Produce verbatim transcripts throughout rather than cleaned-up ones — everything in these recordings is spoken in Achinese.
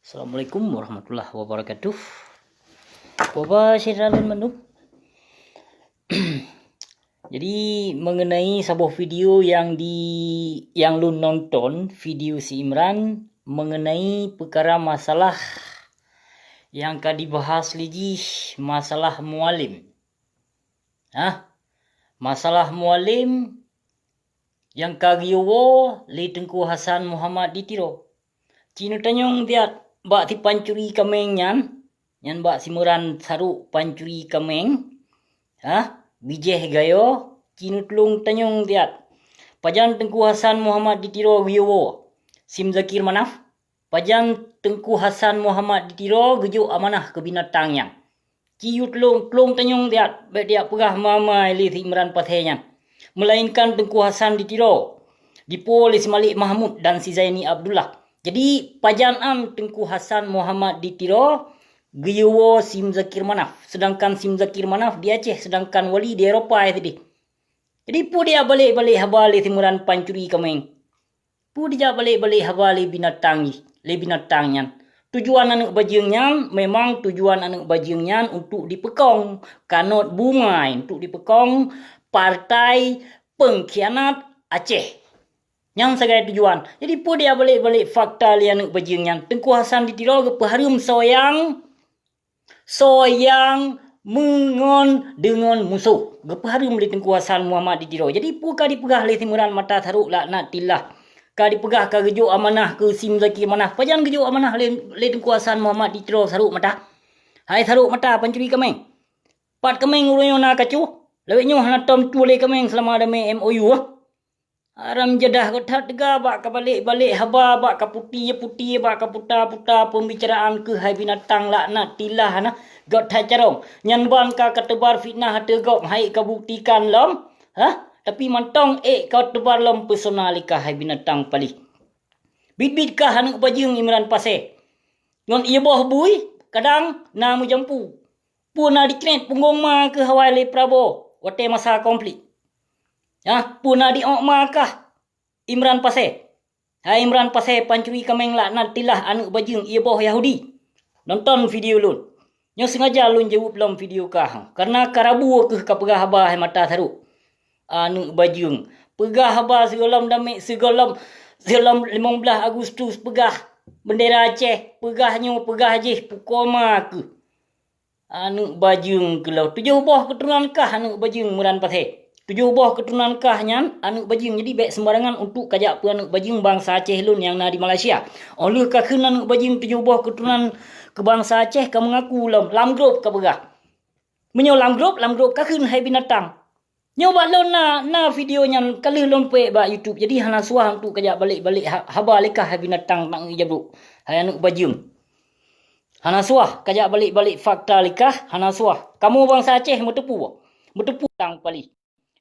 Assalamualaikum warahmatullahi wabarakatuh. Bapak syedara lôn mandum. Jadi, mengenai saboh video yang di, yang lôn nonton, video si Imran mengenai peukara masalah yang ka dibahas lé jih, masalah Mualem. Hah? Masalah Mualem nyang ka geuyue woe lé Teungku Hasan Muhammad di Tiro. Ci neutanyong siat bak si pancuri kaméng nyan, nyan bak si Imran Sarok pancuri kaméng, hah, bijéh gayo, ci neutulông tanyong siat. Pajan Teungku Hasan Muhammad di Tiro geuyue woe si Muzakir Manaf? Pajan Teungku Hasan Muhammad di Tiro geujok amanah keu binatang nyan? Ci yue tulông, tulông tanyong siat, bék dijak peugah ma-ma lé si Imran Pasé nyan. Meulainkan Teungku Hasan di Tiro, dipo lé si Malik Mahmud dan si Zaini Abdullah. Jadi, pajan an Teungku Hasan Muhammad di Tiro geuyue woe si Muzakir Manaf, seudangkan si Muzakir Manaf di Aceh, seudangkan Wali di Eropa sidéh. Jadi, peue dijak balek-balek haba lé si Imran pancuri kaméng? Peue dijak balek-balek haba lé binatang jih, lé binatang nyan? Tujuan aneuëk bajeueng nyan, memang tujuan aneuëk bajeueng nyan untuk dipeukong, kanot bungai untuk dipeukong partai peungkhianat Aceh. Nyan sagai tujuan. Jadi, peue dijak balek-balek fakta lé aneuëk bajeueng nyan? Teungku Hasan di Tiro geupeuhareuem soe nyang soe nyang meungon deungon musoh, geupeuhareuem lé Teungku Hasan Muhammad di Tiro. Jadi, peue ka dipeugah lé si Imran Mata Sarok laknatillah? Ka dipeugah ka geujok amanah keu si Muzakir Manaf. Pajan geujok amanah lé, lé Teungku Hasan Muhammad di Tiro Sarok Mata? Hai Sarok Mata pancuri kaméng! Pat kaméng uroe nyoe na kacu? Lawét nyoe hana tom tuléh kaméng seulama damé M O U, ah. Haram jadah gét that teuga bak ka balek-balek haba, bak ka puti-puti, bak ka puta-puta peumbicaraan keuh hai binatang laknatillah na. Gét that carông. Nyan ban ka kateubar fitnah ateueh gob han ék kabuktikan lom. Hah? Tapi mantong ék kateubar lom peusona lé kah hai binatang palih. Biet-biet kah aneuëk bajeueng Imran Pasé. Ngon ié boh bui, kadang na meujampu. Peue na dikrék punggong ma keuh awai lé Prabowo watée masa konflik? Hah, peue na diok ma kah Imran Pasé? Hai Imran Pasé pancuri kaméng laknatillah aneuëk bajeueng ié boh Yahudi. Nonton video lôn. Nyoe sengaja lôn jaweueb lom video kah, kareuna ka rabu keuh ka peugah haba hai Mata Sarok. Aneuëk bajeueng. Peugah haba sigohlom damé, sigohlom, sigohlom limong blaih Agustus peugah beundera Aceh, peugah nyoe, peugah jih, pukon ma keuh. Aneuëk bajeueng keuh lom. Tujoh boh keuturonan kah aneuëk bajeueng Imran Pasé. Tujoh boh keuturonan kah nyan aneuëk bajeueng. Jadi bék seumbarangan untuk kajak peue aneuëk bajeueng bansa Aceh lôn nyang na di Malaysia. Óh lheueh kakheun aneuëk bajeueng tujoh boh keuturonan keu bansa Aceh ka meungaku lom, lam grup ka peugah. Meunyoe lam grup, lam grup kakheun hai binatang. Nyoe bak lôn na, na video nyan ka lheueh lôn peuék bak YouTube, jadi hana suah untuk kajak balek-balek ha-, haba lé kah hai binatang nak ngijabrok, hai aneuëk bajeueng. Hana suah kajak balek-balek fakta lé kah, hana suah. Kamoe bansa Aceh meuteupeue, meuteupeue tang palih.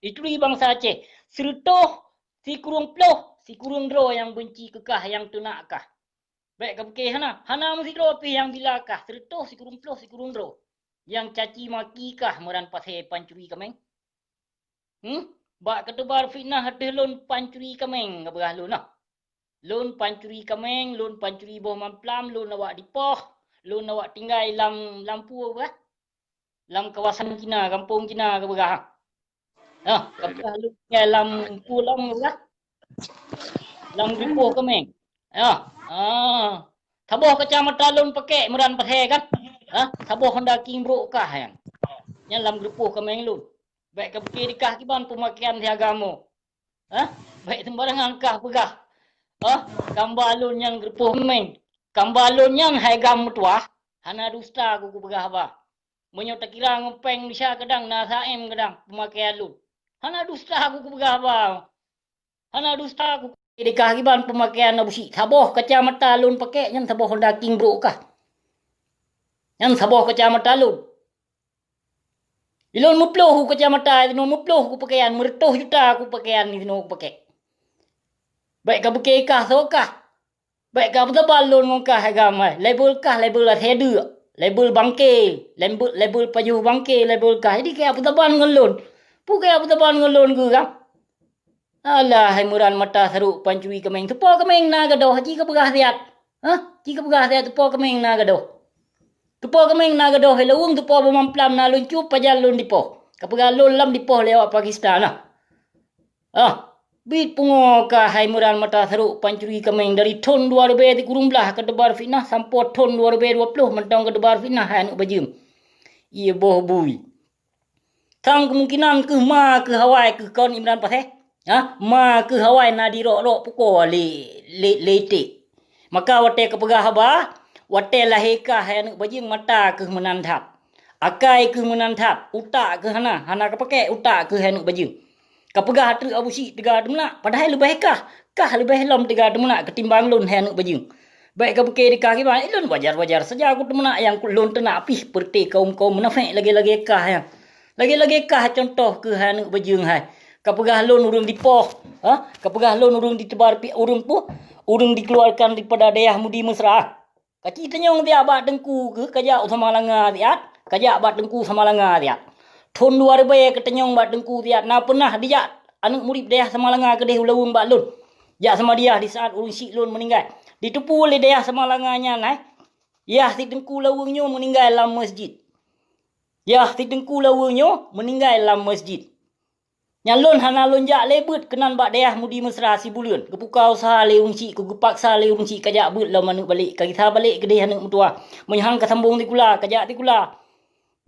Ituri bansa Aceh, sireutôh sikureueng ploh sikureueng droe nyang beunci keu kah, nyang teunak kah. Bék ka pike hana, hana meusidroe pih nyang bila kah, sireutôh sikureueng ploh sikureueng droe nyang caci maki kah Imran Pasé pancuri kaméng. Hmm? Bak kateubar fitnah ateueh lôn pancuri kaméng, ka peugah lôn nah. Lôn pancuri kaméng, lôn pancuri boh mamplam, lôn awak dipoh, lôn awak tinggai lam, lam peue bah? Lam kawasan Cina, gampông Cina ka peugah. Nah, ka peugah lôn tinggai lam peue lom ka peugah? Lam geupoh kaméng. Ya. Ah. Saboh kacamata lôn pakèk Imran Pasé kan? Ha? Saboh Honda King brôk kah nyan. Nyan lam geupoh kaméng lôn. Bék ka pike di kah kiban peumakaian si agam. Ha? Bék seumbarangan kah peugah. Ha? Kamba lôn nyan geupoh kaméng. Kamba lôn nyan hai agam meutuwah, hana dusta ku kupeugah haba. Meunyoe takira ngon péng Indonesia kadang na S M kadang peumakaian lôn. Hana dusta ku kupeugah haba. Hana dusta ku. Di kah kiban peumakaian Abusyik. Saboh kacamata lôn pakèk nyan saboh Honda King brôk kah. Nyan saboh kacamata lôn. Ilôn meuploh ku kacamata, ilôn meuploh ku pakaian, meureutôh juta ku pakaian, ilôn ku pakèk. Bék ka pike kah soe kah. Bék ka peusaban lôn ngon kah agam, hai. Label kah, label asèe deuk. Label bangke, label, label pajoh bangke, label kah. Jadi kaya peusaban ngon lôn. Peue kaya peusaban ngon lôn keu agam? Alah, hai Imran mata sarok pancuri kaméng. Teupo kaméng na gadôh, ji ka peugah siat. Hah? Ci kapeugah siat teupo kaméng na gadôh. Teupo kaméng na gadôh, hai laweueng, teupo bak mamplam na lôn cup, pajan lôn dipoh. Kapeugah lôn lam dipoh lé awak Pakistan na. Ah, bit pungo kah hai Meuran mata sarok pancuri kaméng dari thon dua ribèe sikureueng blaih ka teubar fitnah sampoe thon dua ribèe dua ploh mantong ka teubar fitnah hai aneuk bajeueng. Ié boh bui. Sang keumungkinan keuh ma keuh awai keuh kon Imran Pasé. Ha? Ma keuh awai na dirok-rok pukoe lé, lé, lé iték. Maka watèe kapeugah haba, watèe lahé kah hai aneuk bajeueng mata keuh meunan that. Akai keuh meunan that, utak keuh hana, hana kapakèk utak keuh hai aneuk bajeueng. Kapeugah ateueh Abu Syik teuga teumeunak, padahai leubeh kah, kah leubeh lom teuga teumeunak ketimbang lôn hai aneuk bajeueng. Bèk kapike di kah kiban, lôn wajar-wajar saja ku teumeunak nyang lôn teunak pih peureuté kaum-kaum munafék lagèe-lagèe kah nyan. Lagèe-lagèe kah contoh keuh hai aneuk bajeueng hai. Kapeugah lôn ureueng dipoh, ha? Kapeugah lôn ureueng diteubar pi-, ureueng puh, ureueng dikeluarkan daripada dayah Mudi Mesra. Kaci tanyong siat bak teungku keuh kajak u Samalanga siat, kajak bak teungku Samalanga siat. Thon dua ribèe katanyong bak teungku siat na peunah dijak aneuk murit dayah Samalanga keudeh u Laweueng bak lôn. Jak seumadiah di saat ureueng syik lôn meuninggai. Diteupeue lé dayah Samalanga nyan hai. Yah si teungku Laweueng nyoe meuninggai lam masjid. Yah si teungku Laweueng nyoe meuninggai lam masjid. Nyan lôn hana lôn jak lé beuet keunan bak dayah Mudi Mesra sibuleuen. Geupuka useuha lé ureueng syik, keu geupaksa lé ureueng syik kajak beuet lom aneuk balek, kagisa balek keudeh aneuk meutuwah. Meunyoe han kasambong sikula, kajak sikula.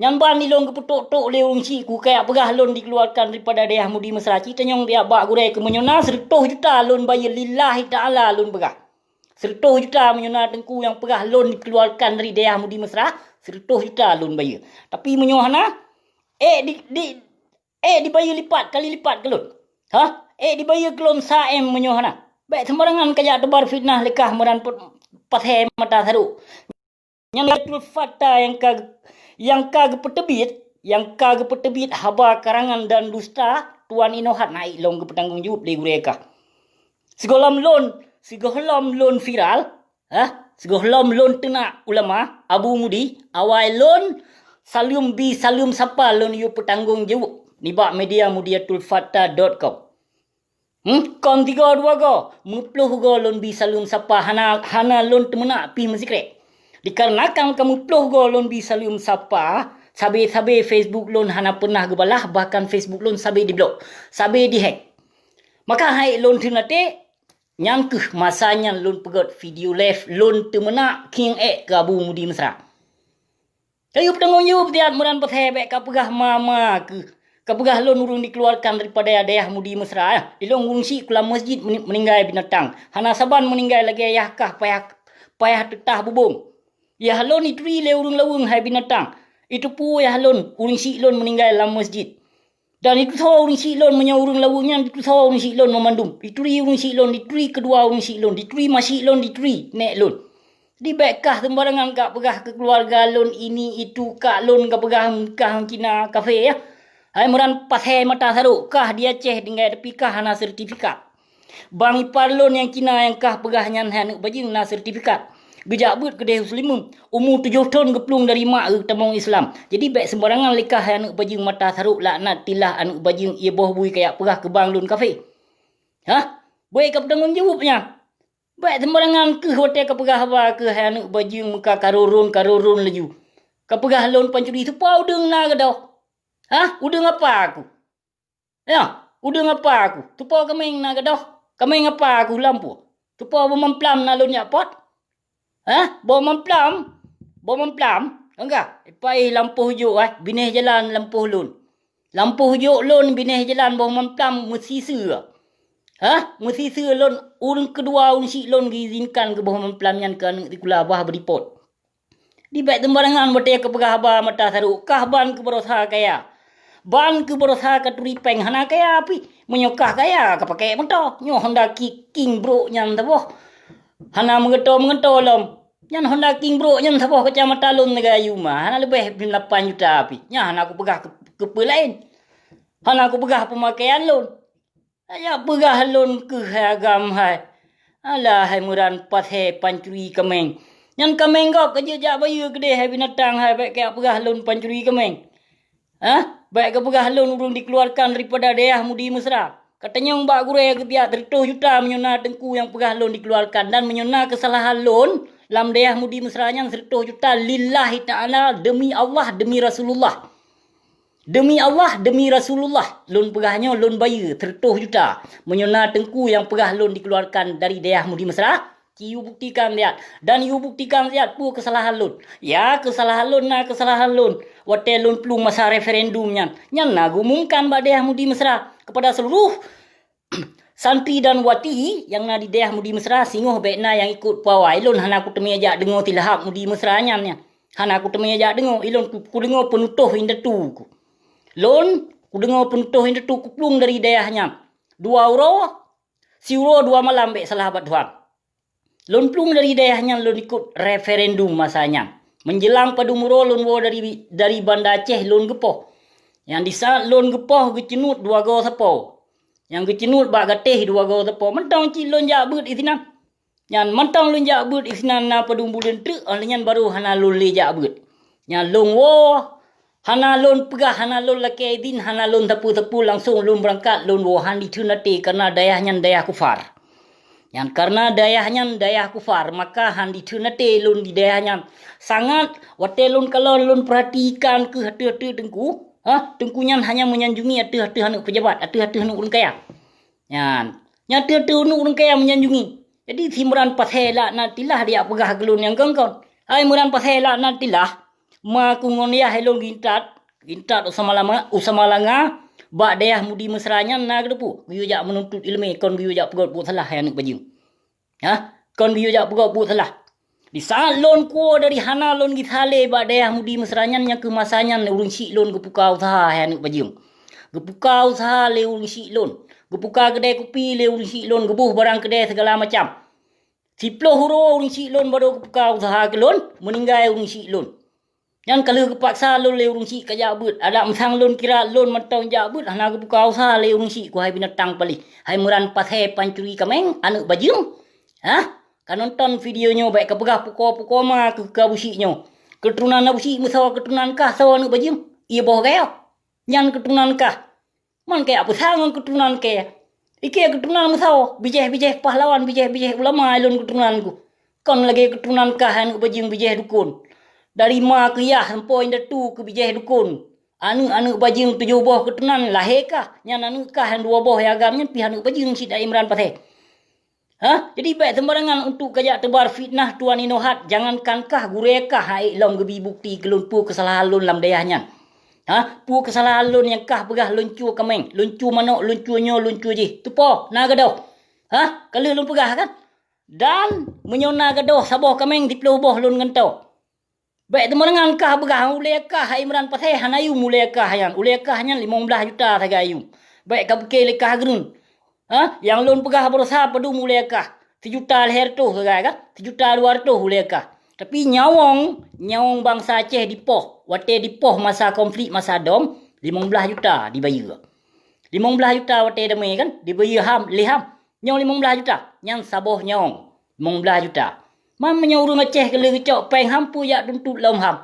Nyan ban ilôn geupeutok-tok lé ureueng syik ku kajak peugah lôn dikeluarkan daripada dayah Mudi Mesra. Ci tanyong siat bak gurèe keuh meunyoe na seureutôh juta lôn bayeue lillahi ta'ala lôn peugah. Seureutôh juta meunyoe na teungku nyang peugah lôn dikeluarkan dari dayah Mudi Mesra, seureutôh juta lôn bayeue. Tapi meunyoe hana, eh di, di, eh dibayeue lipat kali lipat keu lôn. Ha? Eh dibayeue keu lôn sa M meunyoe hana. Bèk seumbarangan kajak teubar fitnah lé kah Meuran Pasé mata sarok. Nyan Abdul Fattah nyang ka, nyang ka geupeuteubiet, nyang ka geupeuteubiet haba karangan dan dusta, Tuan Inohat na ilôn geupeutanggong jaweueb lé gurèe kah. Sigohlom lôn, sigohlom lôn viral, ha? Sigohlom lôn teunak ulama, Abu Mudi, awai lôn saleuem bi saleuem sapa lôn yue peutanggong jaweueb nibak media mudiatulfattah dot com. Hmm, kon tiga dua go, meuploh go lôn bi saleuem sapa hana, hana lôn teumeunak pih meusikrek. Dikarenakan ka meuploh go lôn bi saleuem sapa, sabe-sabe Facebook lôn hana peunah geubalah, bahkan Facebook lôn sabe diblok, sabe dihack. Maka hai lôn theun até, nyan keuh masa nyan lôn peugöt video live lôn teumeunak khieng ék keu Abu Mudi Mesra. Kayue peutanggong jaweueb tiat Meuran Pasé bèk kapeugah ma-ma keuh. Kapeugah lôn ureueng dikeluarkan daripada dayah Mudi Mesra, eh. Ilôn ureueng syik keu lam masjid meuni-, meuninggai binatang. Hana saban meuninggai lagèe yah kah payah, payah teutah bubông. Yah lôn ituri lé ureueng laweueng hai binatang. Iteupeue yah lôn, ureueng syik lôn meuninggai lam masjid. Dan itusoe ureueng syik lôn meunyoe ureueng laweueng nyan itusoe ureueng syik lôn meumandum. Dituri ureueng syik lôn, dituri keudua ureueng syik lôn, dituri ma syik lôn, dituri nèk lôn. Di bèk kah seumbarangan kapeugah keu keuluwarga lôn ini itu kah lôn kapeugah kah Cina kafé ya. Hai Meuran Pasé mata sarok kah di Aceh tinggai tapi kah hana sertifikat. Bang ipar lôn nyang Cina nyang kah peugah nyan hai aneuk bajeueng na sertifikat. Geujak beuet keudeh Muslim, umu tujoh thon geuplueng dari mak geutamong Islam. Jadi bèk seumbarangan lé kah hai aneuk bajeueng mata sarok laknat tilah aneuk bajeueng ié boh bui kajak peugah keu bang lôn kafé. Hah? Bèk kapeutanggong jaweueb nyan. Bèk seumbarangan keuh watèe kapeugah haba keuh hai aneuk bajeueng muka karorôn-karorôn laju. Kapeugah lôn pancuri teupeue udeueng na gadôh. Hah? Udeueng apa aku? Ya, udeueng apa aku? Teupeue kaméng na gadôh? Kaméng apa aku lampu? Teupeue boh mamplam na lôn jak pot? Hah? Boh mamplam? Boh mamplam? Enggak, paih lampôh jok ah, binéh jalan lampôh lôn. Lampôh jok lôn binéh jalan boh mamplam meusiseu. Hah? Meusiseu lôn ureueng keudua ureueng syik lôn geuizinkan keu boh mamplam nyan keu aneuk sikula bah beuripot. Di bèk seumbarangan watèe kapeugah haba mata sarok kah ban keu barosa kaya. Ban keu barosa katuri péng hana kaya pih. Meunyoe kah kaya kapakèk moto. Nyoe Honda Ki-, King Bro nyan saboh. Hana meugeutô-meugeutô lom. Nyan Honda King Bro nyan saboh kacamata lôn lagèe ayuma. Hana leubeh lapan juta pih. Nyan hana kupeugah keu, keu peue laén. Hana kupeugah peumakaian lôn. Kajak peugah lôn keuh hai agam hai. Alah hai Meuran Pasé pancuri kaméng. Nyan kaméng gob kajak jak bayeue keudeh hai binatang hai bèk kajak peugah lôn pancuri kaméng. Hah? Bèk kapeugah lôn ureueng dikeuluwarkan daripada dayah Mudi Mesra. Katanyong bak gurée geubiet seratus juta meunyoe na teungku nyang peugah lôn dikeuluarkan, dan meunyoe na keusalahan lôn lam dayah Mudi Mesra nyan seratus juta lillahi ta'ala, demi Allah, demi Rasulullah. Demi Allah, demi Rasulullah, lôn peugah nyoe lôn bayeue seratus juta. Meunyoe na teungku nyang peugah lôn dikeuluarkan dari dayah Mudi Mesra, ci yue buktikan siat. Dan yue buktikan siat peue keusalahan lôn. Ya, keusalahan lôn na keusalahan lôn. Watée lôn plueng masa referendum nyan, nyan na geuumumkan bak dayah Mudi Mesra kepada seluruh santri dan wati nyang na di dayah Mudi Mesra, singoh bék na nyang ikot pawai. Lôn hana kuteumé jak deungoe silahap Mudi Mesra nyan, nyan. Hana kuteumé jak deungoe, ilôn ku-, kudeungoe peunutoh indatu ku. Lôn kudeungoe peunutoh indatu kuplueng dari dayah nyan. Dua uroe, siuroe dua malam bék salah bak Tuhan. Lôn plueng dari dayah nyan lôn ikot referendum masa nyan. Menjelang padum uroe lôn woe dari, dari Banda Aceh lôn geupoh. Nyang di saat lôn geupoh geuceunuet dua goe sapo. Nyang geuceunuet bak gatéh dua goe sapo. Mantong cit lôn jak beuet isinan. Nyan mantong lôn jak beuet isinan na padum buleuen treuk, óh lheueh nyan barô hana lôn lé jak beuet. Nyan lôn woe, hana lôn peugah, hana lôn lakée idin, hana lôn sapeue-sapeue, langsong lôn beurangkat lôn woe han dikheun até, kareuna dayah nyan dayah kufar. Nyan kareuna dayah nyan dayah kufar, maka han dikheun até lôn di dayah nyan. Sangat watée lôn kalon lôn peurhatikan keuh ateueh-ateueh teungku, ha, teungku nyan hanya meunyanjungi ateueh-ateueh aneuëk peujabat, ateueh-ateueh aneuëk ureuëng kaya. Nyan, nyan ateueh-ateueh aneuëk ureuëng kaya meunyanjungi. Jadi si Imran Pasé laknatillah dijak peugah keu lôn nyang kon-kon. Hai Imran Pasé laknatillah, ma ku ngon yah ilôn geuintat, geuintat Usama Lama, Usama Langa, bak dayah Mudi Mesra nyan na geuteupeue, geuyue jak meununtut iéleumé, kon geuyue jak peugét buet salah hai aneuëk bajeueng. Ha? Kon geuyue jak peugét buet salah. Di saat lôn kuwoe dari hana lôn gisa lé bak dayah Mudi Mesra nyan, nyang keu masa nyan ureuëng syiek lôn geupuka useuha hai aneuëk bajeueng. Geupuka useuha lé ureuëng syiek lôn. Geupuka keudée kupi lé ureuëng syiek lôn, geuboh barang keudée sigala macam. Siploh uroe ureuëng syiek lôn barô geupuka useuha keu lôn, meuninggai ureuëng syiek lôn. Nyan ka lheueh geupaksa lôn lé ureuëng syiek ka jak beuet. Adak meusang lôn kira lôn mantong jak beuet, hana geupuka useuha lé ureuëng syiek, keuhai binatang paléh. Hai Imran Pasé pancuri kaméng, aneuëk bajeueng. Hah? Ka nonton video nyoe bék ka peugah pukoe-pukoe ma keu Abu Syiek nyoe. Keuturonan Abu Syiek meusoe keuturonan kah soe aneuëk bajeueng? Ie boh gaya. Nyan keuturonan kah. Man kajak peusang ngon keuturonan kée. Ikée keuturonan meusaboh, bijéh-bijéh pahlawan, bijéh-bijéh ulama ilôn keuturonan ku. Kon lagée keuturonan kah aneuëk bajeueng bijéh dukon. Dari ma keu yah sampoe indatu keu bijéh dukon. Aneuëk-aneuëk bajeueng tujoh boh keuturonan lahé kah, nyan aneuëk kah nyang dua boh nyang agam nyan pih aneuëk bajeueng cit Imran Pasé. Ha? Jadi bék sembarangan untuk kajak teubar fitnah tuan inoe hat, jangankan kah gurée kah hana ék lom geubi bukti keu lôn peue keusalahan lôn lam dayah nyan. Ha? Peue keusalahan lôn nyang kah peugah lôn cue kaméng, lôn cue manok, lôn cue nyoe, lôn cue jih. Teupo, na gadôh. Ha? Ka lheueh lôn peugah kan? Dan meunyoe na gadôh saboh kaméng siploh boh lôn gantoe. Bék teumeureungan kah beugah ulée kah hai Imran Pasé hana yum ulée kah nyan. Ulée kah nyan limong blaih juta sagai yum. Bék ka pike lé kah geureun. Ha? Nyang lôn peugah baroesa padum ulée kah? Sijuta lhée reutôh sagai kan? Sijuta dua reutôh ulée kah. Tapi nyawöng, nyawöng bansa Aceh dipoh. Watée dipoh masa konflik masa dom, limong blaih juta dibayeue. Limong blaih juta watée damé kan? Dibayeue ham, lé ham. Nyoe limong blaih juta, nyan saboh nyawöng. Limong blaih juta. Man meunyoe ureuëng Aceh ka lheueh geucok péng ham, peue jak tuntut lom ham?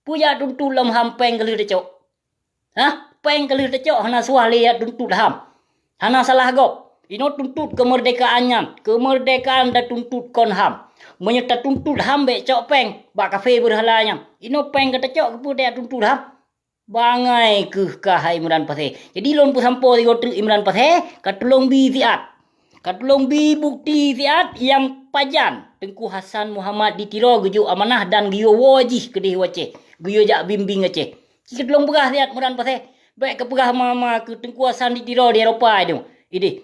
Peue jak tuntut lom ham péng ka lheueh tacok? Hah? Péng ka lheueh tacok hana suah lé jak tuntut ham. Hana salah gob. Inoe tuntut keumeurdekaan nyan. Keumeurdekaan datuntut kon ham. Meunyoe tatuntut ham bék cok péng bak kafé beurhala nyan. Inoe péng ka tacok keupeue tajak tuntut ham? Bangai keuh kah hai Imran Pasé. Jadi lôn peusampoe sigoe treuk Imran Pasé, ka tulông bi siat. Ka tulông bi bukti siat nyang pajan Teungku Hasan Muhammad di Tiro geujok amanah dan geuyue woe jih keudeh u Aceh. Geuyue jak bimbéng Aceh. Ci ka tulông peugah siat Imran Pasé. Bék ka peugah ma-ma keu Teungku Hasan di Tiro di Eropa ideh. Ideh.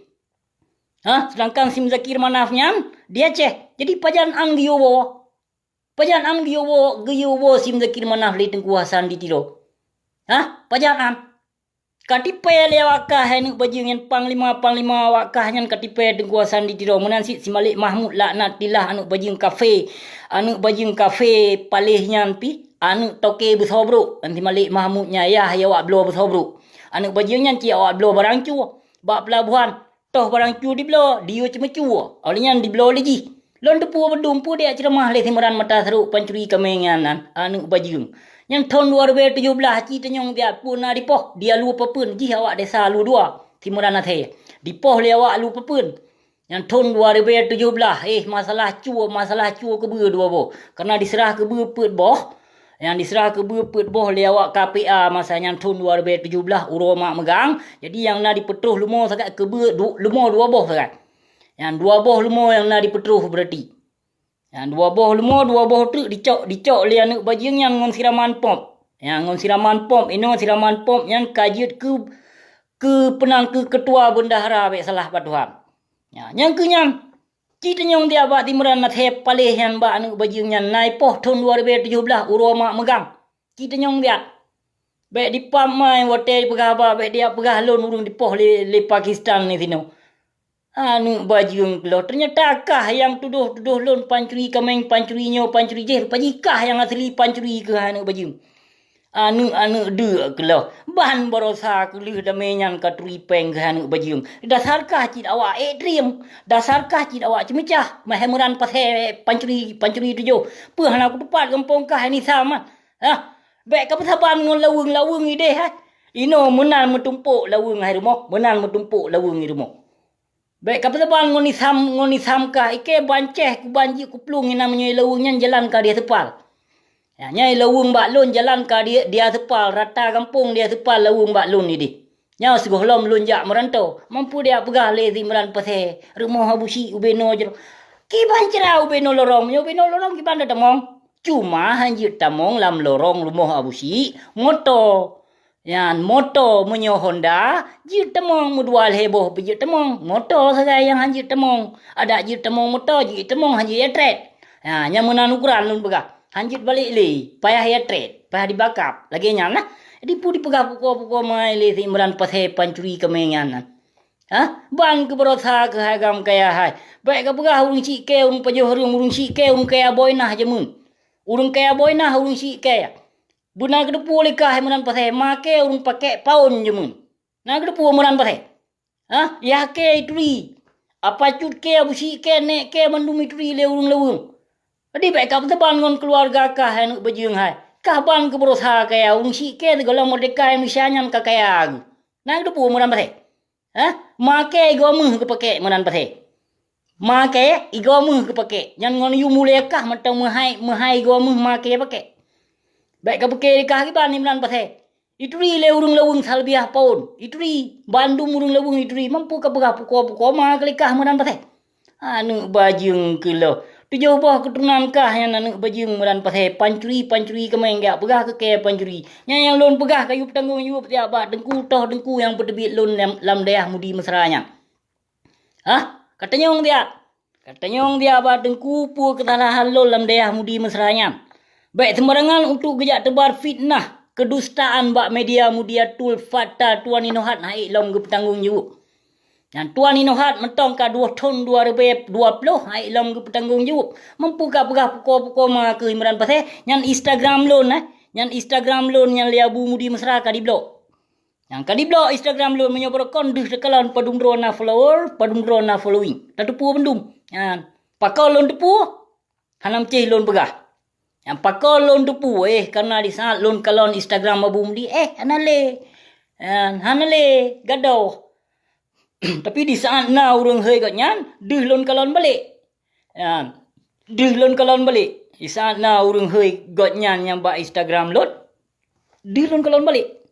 Ha, seudangkan si Muzakir Manaf nyan di Aceh. Jadi pajan an geuyue woe? Pajan an geuyue woe, geuyue woe si Muzakir Manaf lé Teungku Hasan di Tiro? Hah? Pajan an? Ka tipée lé awak kah hai aneuëk bajeueng nyan panglima-panglima awak kah nyan ka tipée Teungku Hasan di Tiro. Meunan cit si Malik Mahmud laknatillah aneuëk bajeueng kafé. Aneuëk bajeueng kafé paléh nyan pih aneuëk toke beusoe brok. Dan si Malik Mahmud nyan yah awak bloe beusoe brok. Aneuëk bajeueng nyan cit awak bloe barang cue. Bak peulabohan, toh barang cue dibloe, diyue ceumeucue, óh lheueh nyan dibloe lé jih. Lôn teupeue beudôh peue dek ceuramah lé si Imran mata seurok pancuri kaméng nyan, aneuëk bajeueng. Nyan thon dua ribée tujoh blaih ci tanyong biak peue na dipoh, di Alue Papeuen jih awak desa Alue Dua, si Imran Pasé. Dipoh lé awak lu peupuen. Nyang thon dua ribèe tujoh blah, eh, masalah cue, masalah cue keubeue dua boh. Kareuna diseurah keubeue peuet boh. Nyang diseurah keubeue peuet boh lé awak K P A masa nyan thon dua ribèe tujoh blah uroe mak meugang. Jadi nyang na dipeutroh leumo sagai keubeue du-, leumo dua boh sagai. Nyang dua boh leumo nyang na dipeutroh beurati. Nyang dua boh leumo, dua boh treuk dicok, dicok lé aneuk bajeueng nyan ngon siraman pom. Nyang ngon siraman pom, inoe siraman pom nyan ka jeuet keu, keu peunan keu keutua bendahara bèk salah bak Tuhan. Nya, nyang keu nyan, ci teunyong diat bak Imran Pasè paléh nyan bak aneuk bajeueng nyan na ipoh thon dua ribèe tujoh blah uroe mak meugang. Ci teunyong diat. Bèk dipamai watèe peugah haba, bèk diat peugah lôn ureueng dipoh lé, lé Pakistan di sinoe. Aneuk bajeueng keuloh, teunyata kah nyang tudoh-tudoh lôn pancuri kaméng, pancuri nyoe, pancuri jéh, rupa jih kah nyang asli pancuri keuh aneuk bajeueng. Aneuk-aneuk deuk keuloh, ban baroesa keuh lheueh damé nyan ka turi péng keuh aneuk bajeueng. Dasar kah cit awak ék triem, dasar kah cit awak ceumeucah, meuhai Imran Pasè pancuri, pancuri tujoh. Peue hana kuteupat gampông kah nyan Sam, ah? Hah? Bèk ka peusaban ngon laweueng-laweueng idéh, hai. Inoe meunan meutumpôk laweueng hai rumoh, meunan meutumpôk laweueng i rumoh. Bèk ka peusaban ngon Sam, ngon Sam kah, ikei ban céh kuban jeuet kuplueng inan meunyoe laweueng nyan jalan ka diaseupal. Nyan, nyan laweueng bak lôn jalan ka di, diaseupal, rata gampông diaseupal laweueng bak lôn idéh. Nyoe sigohlom lôn jak meuranto, mampu diat peugah lé si Imran Pasè, rumoh Abu Syik ubé noe jroh. Kiban cara ubé noe lorong, meunyoe ubé noe lorong kiban tatamong. Cuma han jeuet tamong lam lorong rumoh Abu Syik, moto. Nyan moto meunyoe Honda, jeuet tamong meudua lhèe boh pih jeuet tamong. Moto sagai nyang han jeuet tamong. Adak jeuet tamong moto, jeuet tamong han jeuet iatret. Ha, nyan meunan ukoran lôn peugah. Han jeuet balek lé, payah iatret, payah dibakab. Lagèe nyan lah. Jadi peue dipeugah pukoe-pukoe mai lé si Imran Pasè pancuri kaméng nyan. Ha? Ban keu baroesa keuh hai agam kaya hai. Bèk ka peugah ureueng syik kèe, ureueng pajoh hareuem, ureueng syik kèe, ureueng kaya boh inah jameun. Ureueng kaya boh inah, ureueng syik kèe. Beuna geuteupeue lé kah Imran Pasè, ma kèe ureueng pakèk paon jameun. Na geuteupeue Imran Pasè? Hah? Yah kèe ituri. Apa cut kèe, Abu Syik kèe, nèk kèe mandum ituri lé ureueng laweueng. Jadi bèk ka peusaban ngon keuluwarga kah aneuk bajeueng hai. Kah ban keu baroesa kaya, ureueng syik kèe sigohlom meurdeka Indonesia nyan ka kaya geuh. Na geuteupeue Imran Pasè? Hah? Ma kèe igoe méuh geupakèk Imran Pasè. Ma kèe igoe méuh geupakèk. Nyan ngon yue mulia kah mantong meuhai, meuhai igoe méuh ma kèe pakèk. Bèk ka pike kah kiban Imran Pasè. Ituri lé ureueng laweueng salbiah paon. Ituri, bandum ureueng laweueng ituri. Mampu ka peugah pukoe-pukoe ma keu lé kah Imran Pasè. Aneuk bajeueng keuloh. Tujoh boh keuturonan kah nyan aneuk bajeueng Imran Pasè, pancuri-pancuri kaméng geujak peugah keu kèe pancuri. Nyan nyang lôn peugah kayue peutanggong jaweueb siat bak teungku, toh teungku nyang peuteubiet lôn lam, lam dayah Mudi Mesra nyan. Hah? Katanyong siat. Katanyong siat bak teungku peue keusalahan lôn lam dayah Mudi Mesra nyan. Bèk seumbarangan untuk geujak teubar fitnah, keudustaan bak media Mudiatul Fakta Tuan Inohat han ék lom geupeutanggong jaweueb. Nyan Tuan Inohat mantong ka dua thon dua ribèe dua ploh han ék lom geupeutanggong jaweueb. Mampu ka peugah pukoe-pukoe ma keu Imran Pasè, nyan Instagram lôn, eh. Nyan Instagram lôn nyan lé Abu Mudi Mesra ka diblok. Nyan ka diblok Instagram lôn, meunyoe barokon deuh takalon padum droe na follower, padum droe na following. Tateupeue bandum. Nyan pakon lôn teupeue? Hana meucéh lôn peugah. Nyan pakon lôn teupeue, eh, kareuna di saat lôn kalon Instagram Abu Mudi, eh, hana lé. Nyan, hana lé, gadôh. Tapi di saat na ureueng hôi gobnyan, deuh lôn kalon balek. Nyan, deuh lôn kalon balek. Di saat na ureueng hôi gobnyan nyang bak Instagram lôn, deuh lôn kalon balek.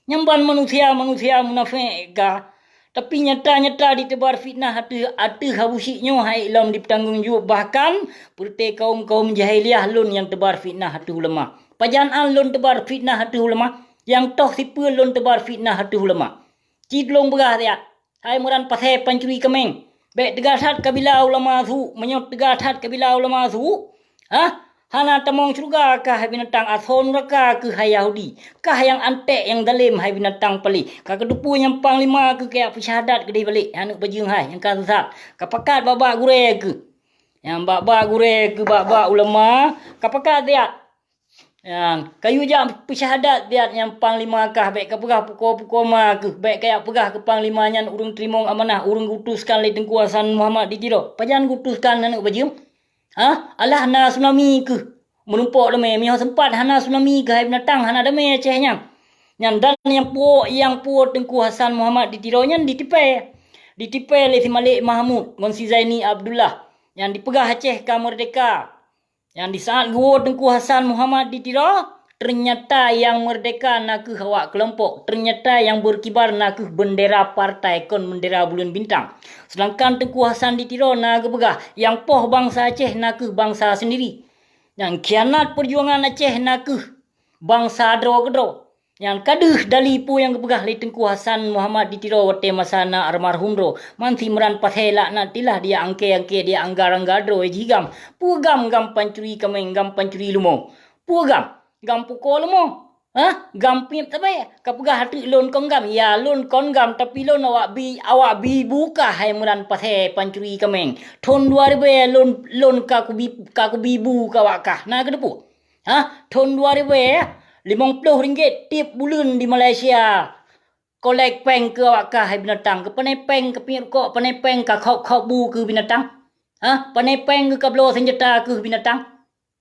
Nyan ban manusia-manusia munafék ka, tapi nyata-nyata jiteubar fitnah ateueh, ateueh Abu Syik nyoe han ék lom jipeutanggong jaweueb, bahkan peureuté kaum-kaum jahiliyah lôn nyang teubar fitnah ateueh ulama. Pajan an lôn teubar fitnah ateueh ulama, nyang toh sipeue lôn teubar fitnah ateueh ulama. Ci tulông peugah siat, hai Imran Pasè pancuri kaméng, bèk teuga that kabila ulama su, meunyoe teuga that kabila ulama su, hah? Hana tamong syeuruga kah hai binatang, asoe nuraka keuh hai Yahudi. Kah nyang anték nyang zalém hai binatang paléh. Ka kateupeue nyang panglima keuh kajak peusyahadat keudeh balek, aneuk bajeueng hai nyang ka sesat. Ka pakat bak-bak gurèe keuh. Nyang bak-bak gurèe keuh, bak-bak ulama, ka pakat siat. Nyan, kayue jak peusyahadat siat nyang panglima kah, bèk kapeugah pukoe-pukoe ma keuh, bèk kajak peugah keu panglima nyan ureueng teurimong amanah, ureueng geuutuskan lé Teungku Hasan Muhammad di Tiro. Pajan geuutuskan aneuk bajeueng? Hah? Alah na tsunami keuh. Meurumpok damé, meunyoe seumpat hana tsunami keuh hai binatang, hana damé Aceh nyan. Nyan dan nyang puwoe, nyang puwoe Teungku Hasan Muhammad di Tiro nyan ditipée. Ditipée lé si Malik Mahmud ngon si Zaini Abdullah. Nyan dipeugah Aceh ka meurdehka. Nyan di saat geuwoe Teungku Hasan Muhammad di Tiro, ternyata nyang meurdehka na kheueh awak keulompok, ternyata nyang beureukibar na kheueh beundera partai kon beundera buleuen bintang. Seudangkan Teungku Hasan di Tiro na geupeugah, nyang poh bansa Aceh na kheueh bansa seundiri. Nyang khianat peujuangan Aceh na kheueh bansa droe keudroe. Nyan ka deuh dali peue nyang geupeugah lé Teungku Hasan Muhammad di Tiro watée masa na almarhum droe. Man si Imran Pasé laknatillah, dia angkée-angkée, dia anggar-anggar droe jih GAM. Peue GAM, GAM pancuri kaméng, GAM pancuri leumo? Peue GAM? GAM pukoe leumo? Hah? GAM piep tabée? Ka peugah ateueh lôn kon GAM. Ya, lôn kon GAM, tapi lôn awak bi, awak bi bu kah hai Imran Pasé pancuri kaméng. Thon dua ribée lôn, lôn ka kubi, ka kubi bu keu awak kah. Na keudeue peue? Hah? Thon dua ribée, limong ploh ringgit tieb buleuen di Malaysia. Kolek péng keu awak kah hai binatang. Keu pané péng, keu piep rukok, pané péng ka khok-khok bu keu binatang. Hah? Pané péng keu kabloe seunjata keu binatang.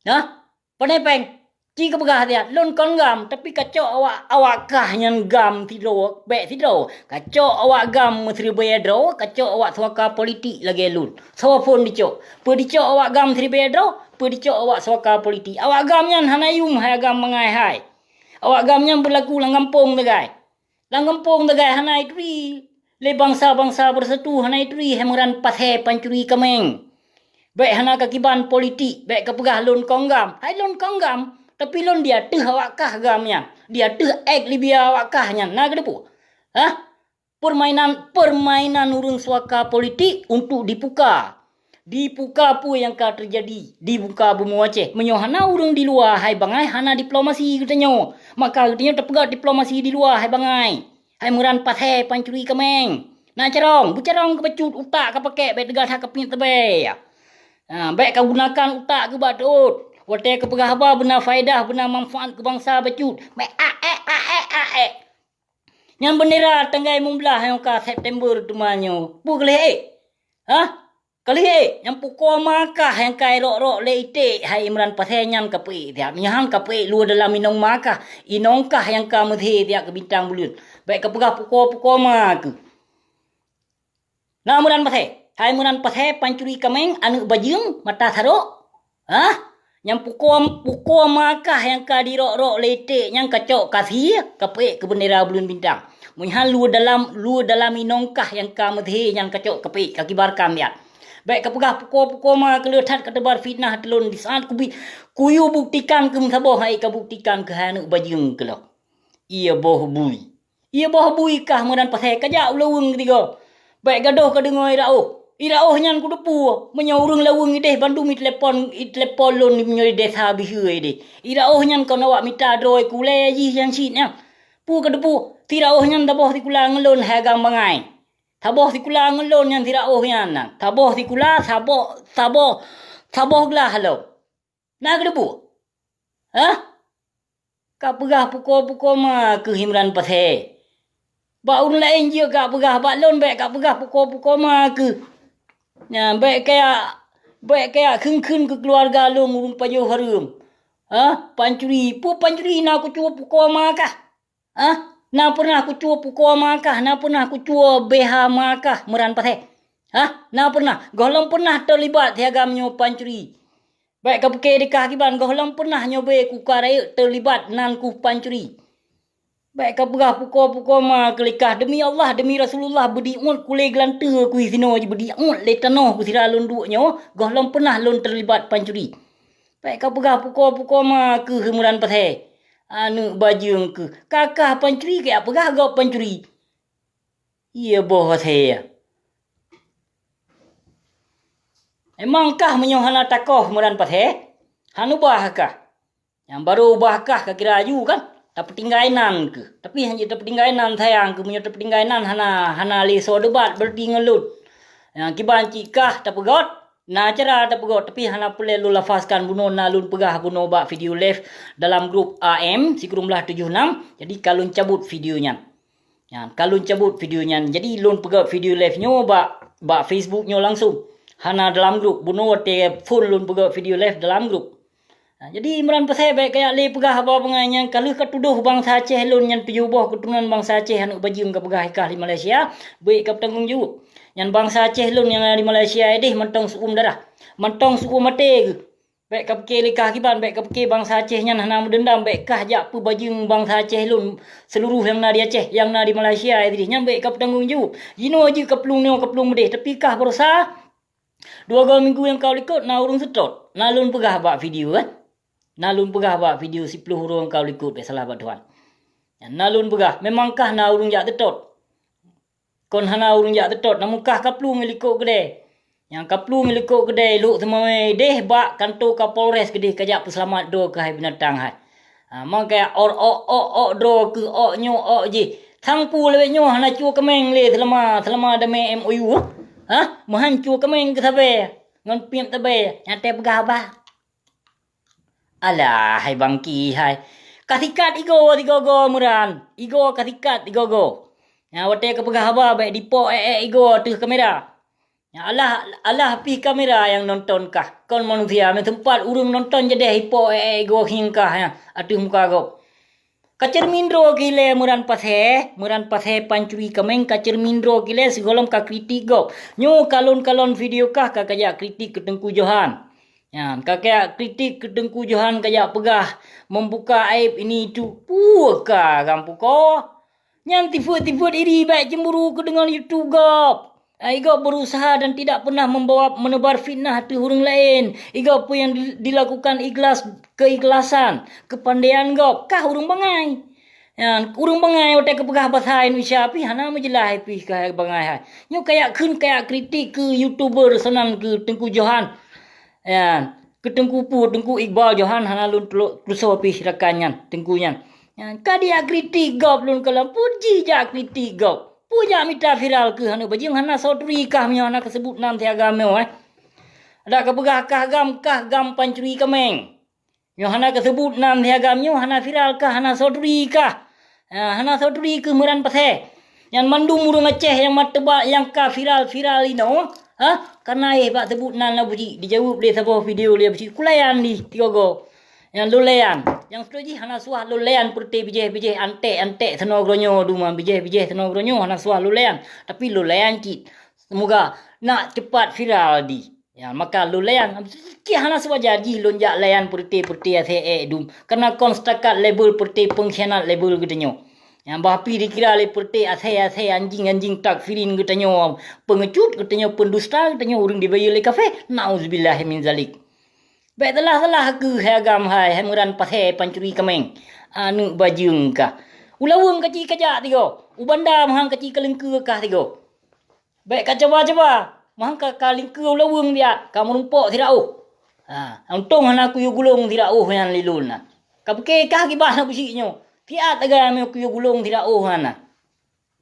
Hah? Pané péng. Ci geupeugah siat, lôn kon GAM, tapi kacok awak, awak kah nyan GAM sidroe, bék sidroe. Kacok awak GAM meusiribée droe, kacok awak suaka politik lagée lôn. Soe phon dicok? Peue dicok awak GAM siribée droe? Peue dicok awak suaka politik? Awak GAM nyan hana yum hai agam bangai hai. Awak GAM nyan beulaku lam gampông sagai. Lam gampông sagai hana ituri. Lé bansa-bansa beusatu hana ituri hai Imran Pasé pancuri kaméng. Bék hana kakiban politik, bék kapeugah lôn kon GAM. Hai lôn kon GAM, tapi lôn di ateueh awak kah GAM nyan. Di ateueh ék Libya awak kah nyan. Na keudeue peue? Hah? Permainan, permainan ureuëng suaka politik untuk dipuka. Dipuka peue nyang ka teujadi di muka bumoe Aceh. Meunyoe hana ureuëng di luwa hai bangai, hana diplomasi geutanyoe. Maka geutanyoe tapeugah diplomasi di luwa hai bangai. Hai Imran Pasé pancuri kaméng. Na carông, beucarông keu bacut utak ka pakèk bék teuga that keupiet teubèe. Ha, bék ka gunakan utak keu bak teuôt. Watèe ka peugah haba beuna faedah, beuna manfaat keu bansa bacut. Bék a èk, a èk, a èk. Nyan beundera tanggai limong blaih nyang ka September teuma nyoe. Peue ka lheueh ék? Hah? Ka lheueh ék? Nyang pukoe ma kah nyang ka irok-rok lé iték hai Imran Pasé nyan ka peuék siat. Meunyoe han ka peuék luwah dalam inong ma kah, inong kah nyang ka meuthé siat keu bintang buleuen. Bék ka peugah pukoe-pukoe ma keuh. Na Imran Pasé, hai Imran Pasé pancuri kaméng, aneuëk bajeueng, mata sarok. Hah? Nyang pukoe, pukoe ma kah nyang ka dirok-rok lé iték nyan kacok ka sie, ka peuék keu beundera buleuen bintang. Meunyoe han luwah dalam, luwah dalam inong kah nyang ka meuthé nyan kacok ka peuék, ka kibarkan siat. Bék ka peugah pukoe-pukoe ma keuh le that ka teubar fitnah ateueh lôn di saat kubi, kuyue buktikan keuh meusaboh hai ka buktikan keuh hai aneuëk bajeueng keuh lom. Ié boh bui. Ié boh bui kah Imran Pasé ka jak u laweueng keusigoe. Bék gadôh ka deungoe i Raôh. I Raôh nyan kuteupeue, meunyoe ureuëng laweueng idéh bandum i telepon, i telepon lôn meunyoe i desa Biheue idéh. I Raôh nyan kon awak mita droe keu ulée jih nyang cit nyan. Peue ka teupeue, si Raôh nyan saboh sikula ngon lôn hai agam bangai. Saboh sikula ngon lôn nyan si Raôh nyan. Saboh sikula, saboh, saboh, saboh glah lom. Na keudeue peue? Hah? Ka peugah pukoe-pukoe ma keuh Imran Pasé. Bak ureuëng laén jeuet ka peugah, bak lôn bék ka peugah pukoe-pukoe ma keuh. Nyan bék kaya, bék kaya kheun-kheun keu keuluwarga lôn ureuëng pajoh hareuem. Hah? Pancuri. Peue pancuri na kucue pukoe ma kah? Hah? Na pernah kucue pukoe ma kah? Na pernah kucue B H ma kah Imran Pasé? Hah? Na pernah? Gohlom pernah teulibat si agam nyoe pancuri. Bék ka pike di kah kiban gohlom pernah nyoe bé kuka rayeuk teulibat nan kuh pancuri. Bék ka peugah pukoe-pukoe ma keuh lé kah, demi Allah, demi Rasulullah, beudiuet kulé geulanteue kuh sinoe jih beudiuet lé tanoh keuh sira lôn duek nyoe, gohlom pernah lôn teulibat pancuri. Bék ka peugah pukoe-pukoe ma keuh Imran Pasé. Aneuëk bajeueng keuh, ka kah pancuri kajak peugah gob pancuri. Ié boh Pasé. Emang kah meunyoe hana takoh Imran Pasé? Hana ubah kah? Nyang barô ubah kah ka kira aju kan? Tapeutinggai nan keuh. Tapi hana tapeutinggai nan sayang keuh, meunyoe tapeutinggai nan hana, hana lé soe debat berarti ngon lôn. Nyang kiban cit kah tapeugot, na cara tapeugot, tapi hana peureulée lôn lafazkan bunoe na lôn peugah bunoe bak video live dalam grup A M sikureueng blaih tujoh nam, jadi ka lôn cabut video nyan. Nyan, ka lôn cabut video nyan. Jadi lôn peugah video live nyoe bak, bak Facebook nyoe langsung. Hana dalam grup. Bunoe watée phon lôn peugah video live dalam grup. Nah, jadi Imran Pasé bék kajak lé peugah haba bangai nyang ka lheueh ka tudoh bansa Aceh lôn nyan tujoh boh keuturonan bansa Aceh aneuk bajeueng ka peugah ikah di Malaysia, bék ka peutanggong jaweueb. Nyan bansa Aceh lôn nyang na di Malaysia édeh mantong su'uem darah, mantong su'uem até geuh. Bék ka pike lé kah kiban, bék ka pike bansa Aceh nyan hana meudeundam, bék kah jak peubajeueng bansa Aceh lôn seuluruh nyang na di Aceh, nyang na di Malaysia édeh nyan bék ka peutanggong jaweueb. Jinoe jeuet ka plueng nyoe ka plueng meudeh, tapi kah barosa dua go minggu nyang ka likot na ureuëng seutôt. Na lôn peugah bak video, eh. Na lôn peugah bak video siploh uroe nyang ka likot, bék salah bak Tuhan. Na lôn peugah, memang kah na ureuëng jak seutôt. Kon hana ureuëng jak seutôt, namun kah ka plueng likot keudè. Nyang ka plueng likot keudè lhok seumawé deh bak kanto Kapolres keudeh kajak peuseulamat droe keuhai binatang hai. Ha, mangka ôk, ôk, ôk, ôk droe keuh ôk nyoe ôk jih. Sang peue lawét nyoe hana cue keuméng lé seulama, seulama damé M O U. Ha? Meuhan cue keuméng keu sabe ngon piep sabe nyang teupeugah bah. Alah, hai bangki hai. Ka sikat igoe sigoe-goe Imran. Igoe ka sikat sigoe-goe. Nyang watée ka peugah haba bék dipok ék-ék igoe ateueh kamera. Nyang alah, alah pih kamera nyang nonton kah. Kon manusia, meuteumpat ureuëng nonton jadeh ipok ék-ék igoe hieng kah nyan ateueh muka gob. Ka ceureumin droe keu ilée Imran Pasé, Imran Pasé pancuri kaméng ka ceureumin droe keu ilée sigohlom ka kritik gob. Nyoe kalon-kalon video kah ka kajak kritik keu Teungku Johan. Nyan, ka kajak kritik keu Teungku Johan kajak peugah, membuka aib ini itu. Peue ka gam pukoe? Nyan tifeuet-tifeuet iri bék cemburu keu deungon YouTube gob. Ai gob berusaha dan tidak pernah membawa menebar fitnah ateueh ureuëng laén. Igob peue nyang di-, dilakukan ikhlas, keikhlasan, kepandaian gob, kah ureuëng bangai. Nyan, ureuëng bangai watée ka peugah basa Indonesia pih hana meujeulaih pih ka bangai hai. Nyoe kajak kheun kajak kritik keu YouTuber sanan keu Teungku Johan. Nyan, keu Teungku peue, Teungku Iqbal Johan hana lôn tulo-, tuso pih rakan nyan, Teungku nyan. Nyan, ka dijak kritik gob lôn kalon, peue jih jak kritik gob. Peue jak mita viral keuh aneuk bajeueng hana soe turi kah meunyoe hana kaseubut nam siagam nyoe, eh. Adak ka peugah kah gam, kah gam pancuri kaméng. Nyoe hana kaseubut nam siagam nyoe hana viral kah, hana soe turi kah. Ha, hana soe turi keuh Imran Pasé. Nyan mandum ureuëng Aceh nyang mat teuba nyang ka viral-viral inoe, ha? Kana éh bak seubut nan Abuji, dijaweueb lé saboh video lé Abuji, kulayan di tigogo. Nyang lulayan, nyang seutôt jih hana suah lulayan peureuté bijéh-bijéh anték-anték seunoe geuronyoe duma bijéh-bijéh seunoe geuronyoe hana suah lulayan, tapi lulayan cit. Seumoga nak cepat viral di. Ya, maka lulayan, cit hana seuwajar jih lôn jak layan peureuté-peureuté asée ék dum. Karena kon setakat label peureuté pengkhianat label geutanyoe. Nyang bah pi dikira lé peureuté asée-asée anjing-anjing takfirin geutanyoe, peungecut geutanyoe, pendusta geutanyoe, ureuëng dibayeue lé kafé. Nauzubillahi min zalik. Bék salah-salah keuh hai agam hai, hai Imran Pasé pancuri kaméng. Aneuk bajeueng kah. U Laweueng kaci kajak tigo. U Banda meuhang kaci kalengkeue kah tigo. Bék ka cuba-cuba, meuhang ka, ka lingkeue u Laweueng biat, ka meurumpok sira óh. Ha, untông hana kuyue gulong sira óh nyan lé lôn na. Ka pike kah gibah na busyik nyoe. Siat lagée meunyoe kuyue gulong sira óh hana.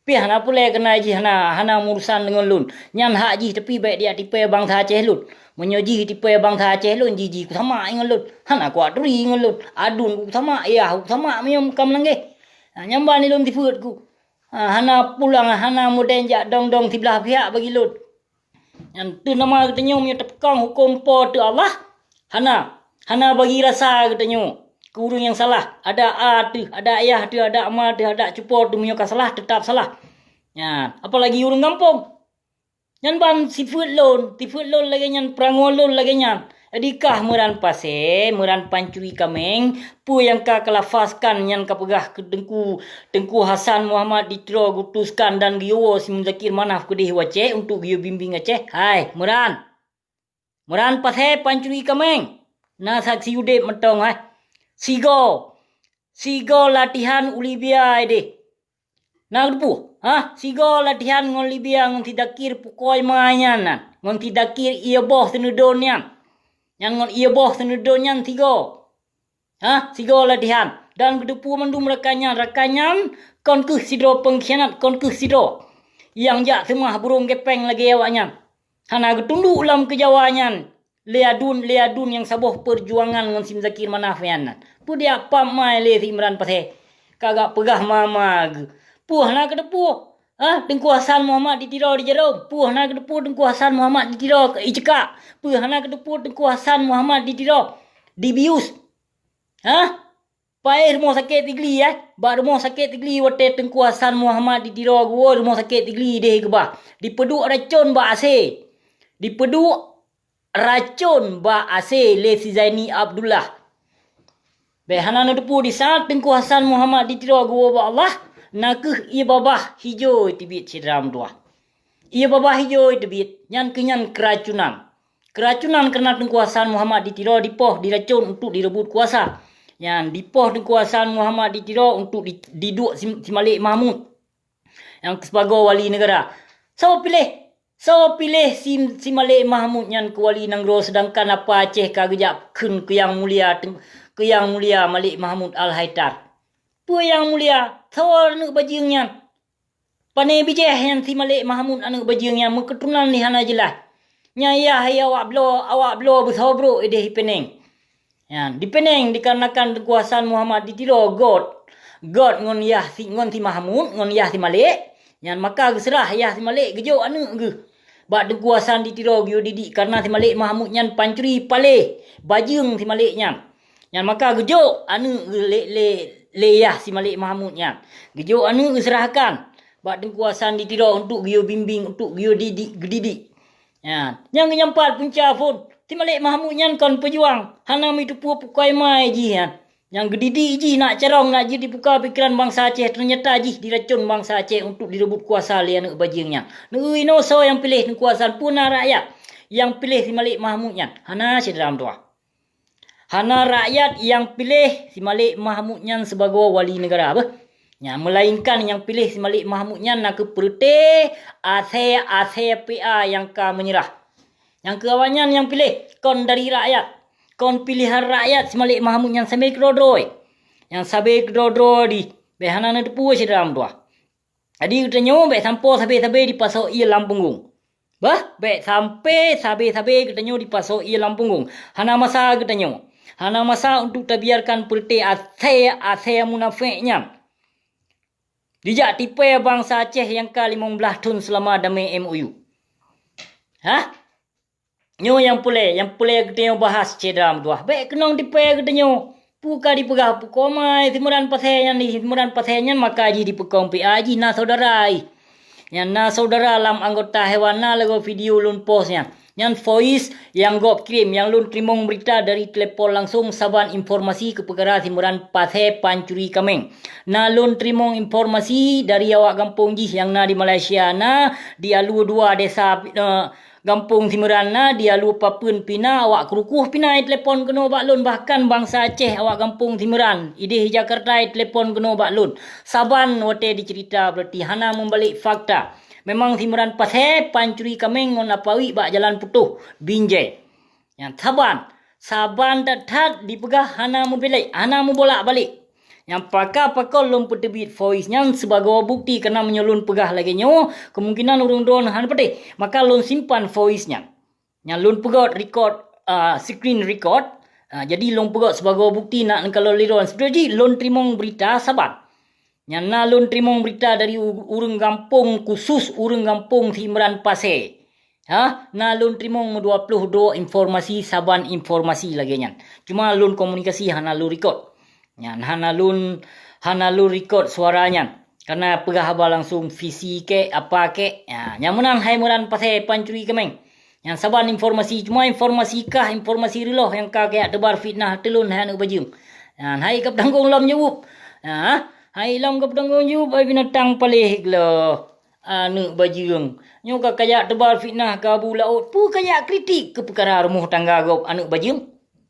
Pih hana pulée keunan jih hana, hana meurusan deungon lôn. Nyan hak jih tapi bék dijak tipée bansa Aceh lôn. Meunyoe jih tipée bansa Aceh lôn, jih, jih kusamak ngon lôn. Hana kuat turi ngon lôn. Aduen kusamak, yah kusamak meunyoe ka meulangeh. Ha, nyan ban lôn sifeuet ku. Ha, hana pulang, hana mudeng jak dong-dong siblah pihak bagi lôn. Nyan teuh nama geutanyoe meunyoe teupeukong huköm Po teu Allah, hana, hana bagi rasa geutanyoe keu ureuëng nyang salah. Ada a teuh, ada ayah teuh, ada ama teuh, ada cupo teuh meunyoe ka salah, teutap salah. Nyan, apalagi ureuëng gampông. Nyan ban sifeuet lôn, sifeuet lôn lagée nyan, peurangoe lôn lagée nyan. Jadi kah Imran Pasé, Imran pancuri kaméng, peue nyang ka kalafazkan nyan kapeugah keu Teungku, Teungku Hasan Muhammad di Tiro geutuskan dan geuyue woe si Muzakir Manaf keudeh u Aceh untuk geuyue bimbing Aceh. Hai, Imran. Imran Pasé pancuri kaméng. Na saksi udeb mantong hai. Sigoe. Sigoe latihan u Libya deh. Na geuteupeue? Ha? Sigoe latihan ngon Libya ngon si Dakir pukoi ma nyan na. Ngon si Dakir ié boh seuneudon nyan. Nyan ngon ié boh seuneudon nyan sigoe. Ha? Sigoe latihan. Dan geuteupeue mandum rakan nyan. Rakan nyan kon keuh sidroe pengkhianat, kon keuh sidroe nyang jak seumah burông gepeng lagée awaknyan. Hana geutunduk lam keujawa nyan. Lé aduen, lé aduen nyang saboh peujuangan ngon si Muzakir Manaf nyan. Peue dijak pap mai lé si Imran Pasé. Ka gak peugah ma-ma geuh. Peue hana geuteupeue? Ha? Teungku Hasan Muhammad di Tiro di Jarom. Peue hana geuteupeue Teungku Hasan Muhammad di Tiro i Cekak? Peue hana geuteupeue Teungku Hasan Muhammad di Tiro di Bius? Hah? Paéh rumoh sakét Sigli, eh? Bak rumoh sakét Sigli watée Teungku Hasan Muhammad di Tiro geuwoe rumoh sakét Sigli deh keubah. Dipeuduek racon bak asé. Dipeuduek racon bak asé lé si Zaini Abdullah. Bék hana neuteupeue di saát Teungku Hasan Muhammad di Tiro geuwoe bak Allah, na kheueh ié babah hijôi teubiet syedara meutuwah. Ié babah hijôi teubiet, nyan kheueh nyan keuracunan. Keuracunan kareuna Teungku Hasan Muhammad di Tiro dipoh diracon untuk direubot kuasa. Nyan dipoh Teungku Hasan Muhammad di Tiro untuk di, diduek si, si Malik Mahmud nyang sibagoe wali neugara. Soe piléh? Soe piléh si, si Malik Mahmud nyan keu wali nanggroe, seudangkan apa Aceh ka geujak kheun keu nyang mulia, keu nyang mulia Malik Mahmud Al-Haidar? Peue nyang mulia? Soe aneuëk bajeueng nyan? Pane bijéh nyan si Malik Mahmud aneuëk bajeueng nyan meukeuturonan lé hana jeulaih. Nyan yah awak bloe, awak bloe beusoe brok ideh i Peneng. Nyan, di Peneng dikarenakan Teungku Hasan Muhammad di Tiro göt. Göt ngon yah si, ngon si Mahmud, ngon yah si Malik. Nyan maka geuseurah yah si Malik geujok aneuëk geuh bak Teungku Hasan di Tiro geuyue didik, kareuna si Malik Mahmud nyan pancuri paléh bajeueng si Malik nyan. Nyan maka geujok aneuëk geuh lé, lé, lé yah si Malik Mahmud nyan. Geujok aneuëk geuseurahkan bak Teungku Hasan di Tiro untuk geuyue bimbing, untuk geuyue didik, geudidik. Nyan, nyang geunyampat punca phon, si Malik Mahmud nyan kon peujuang, hana meuteupeu pukoi mai jih nyan. Nyang geudidik jih nak carông, nak jeuet dibuka pikeran bansa Aceh, teunyata jih diracon bansa Aceh untuk direubot kuasa lé aneuëk bajeueng nyan. Neu inoe soe nyang piléh Teungku Hasan, peue na rakyat nyang piléh si Malik Mahmud nyan? Hana, syedara meutuwah. Hana rakyat nyang piléh si Malik Mahmud nyan sibagoe wali neugara beuh. Nyan, meulainkan nyang piléh si Malik Mahmud nyan na kheueh peureute asée-asée P A nyang ka meunyeurah. Nyang keu awaknyan nyang piléh kon dari rakyat, kon piléhan rakyat si Malik Mahmud nyan sabe keudroe-droe. Nyang sabe keudroe-droe di bék hana neuteupeue syedara meutuwah. Jadi geutanyoe bék sampoe sabe-sabe dipasoe ié lam punggong. Bah, bék sampoe sabe-sabe geutanyoe dipasoe ié lam punggong. Hana masa geutanyoe. Hana masa untuk tabiarkan peureute asée-asée munafék nyan dijak tipée bansa Aceh nyang ka limong blaih thon seulama damé M O U. Hah? Nyoe nyang peureulée, nyang peureulée geutanyoe bahas syedara meutuwah. Bék keunong tipée geutanyoe. Peue ka dipeugah pukon mai si Meuran Pasé nyan di, si Meuran Pasé nyan maka jih dipeukong P A jih na syedara jih. Nyan na syedara lam anggota hewan na lagée video lôn post nyan. Nyan voice nyang gob kirém nyang lôn teurimong beurita dari telepon langsong saban informasi keu peukara si Meuran Pasé pancuri kaméng. Na lôn teurimong informasi dari awak gampông jih nyang na di Malaysia na di Alue dua desa, eh, gampông si Meuran na di Alue Papeuen pih na, awak Krukoh pih na telepon keunoe bak lôn, bahkan bansa Aceh awak gampông si Meuran ideh Jakarta telepon keunoe bak lôn. Saban watée diceurita beurati hana meubalek fakta. Memang si Meuran Pasé pancuri kaméng ngon Apawi bak jalan putôh Binjai. Nyan saban, saban that-that dipeugah hana meubalek, hana meubolak-balik. Nyang pakon-pakon lôn peuteubiet voice nyan sibagoe bukeuti, kareuna meunyoe lôn peugah lagée nyoe, keumungkinan ureuëng droe hana patéh. Maka lôn simpan voice nyan. Nyan lôn peugét record, ah, screen record. Ah, jadi lôn peugét sibagoe bukeuti nak neukalon lé droe. Seudeh jih lôn teurimong beurita saban. Nyan na lôn teurimong beurita dari u-, ureuëng gampông, khusus ureuëng gampông si Imran Pasé. Ha, na lôn teurimong meudua ploh droe informasi, saban informasi lagée nyan. Cuma lôn komunikasi hana lôn record. Nyan hana lôn, hana lôn record suara nyan. Kareuna peugah haba langsong visi kek, apa kek. Ha, nyang meunan hai Imran Pasé pancuri kaméng. Nyan saban informasi, cuma informasi kah, informasi reuloh nyang ka kajak teubar fitnah ateueh lôn hai aneuëk bajeueng. Nyan hai ka peutanggong lom jaweueb. Ha, hai lom ka peutanggong jaweueb hai binatang paléh geuloh. Aneuëk bajeueng, nyoe ka kajak teubar fitnah keu Abu Laôt, peue kajak kritik keu peukara rumoh tangga gob aneuëk bajeueng?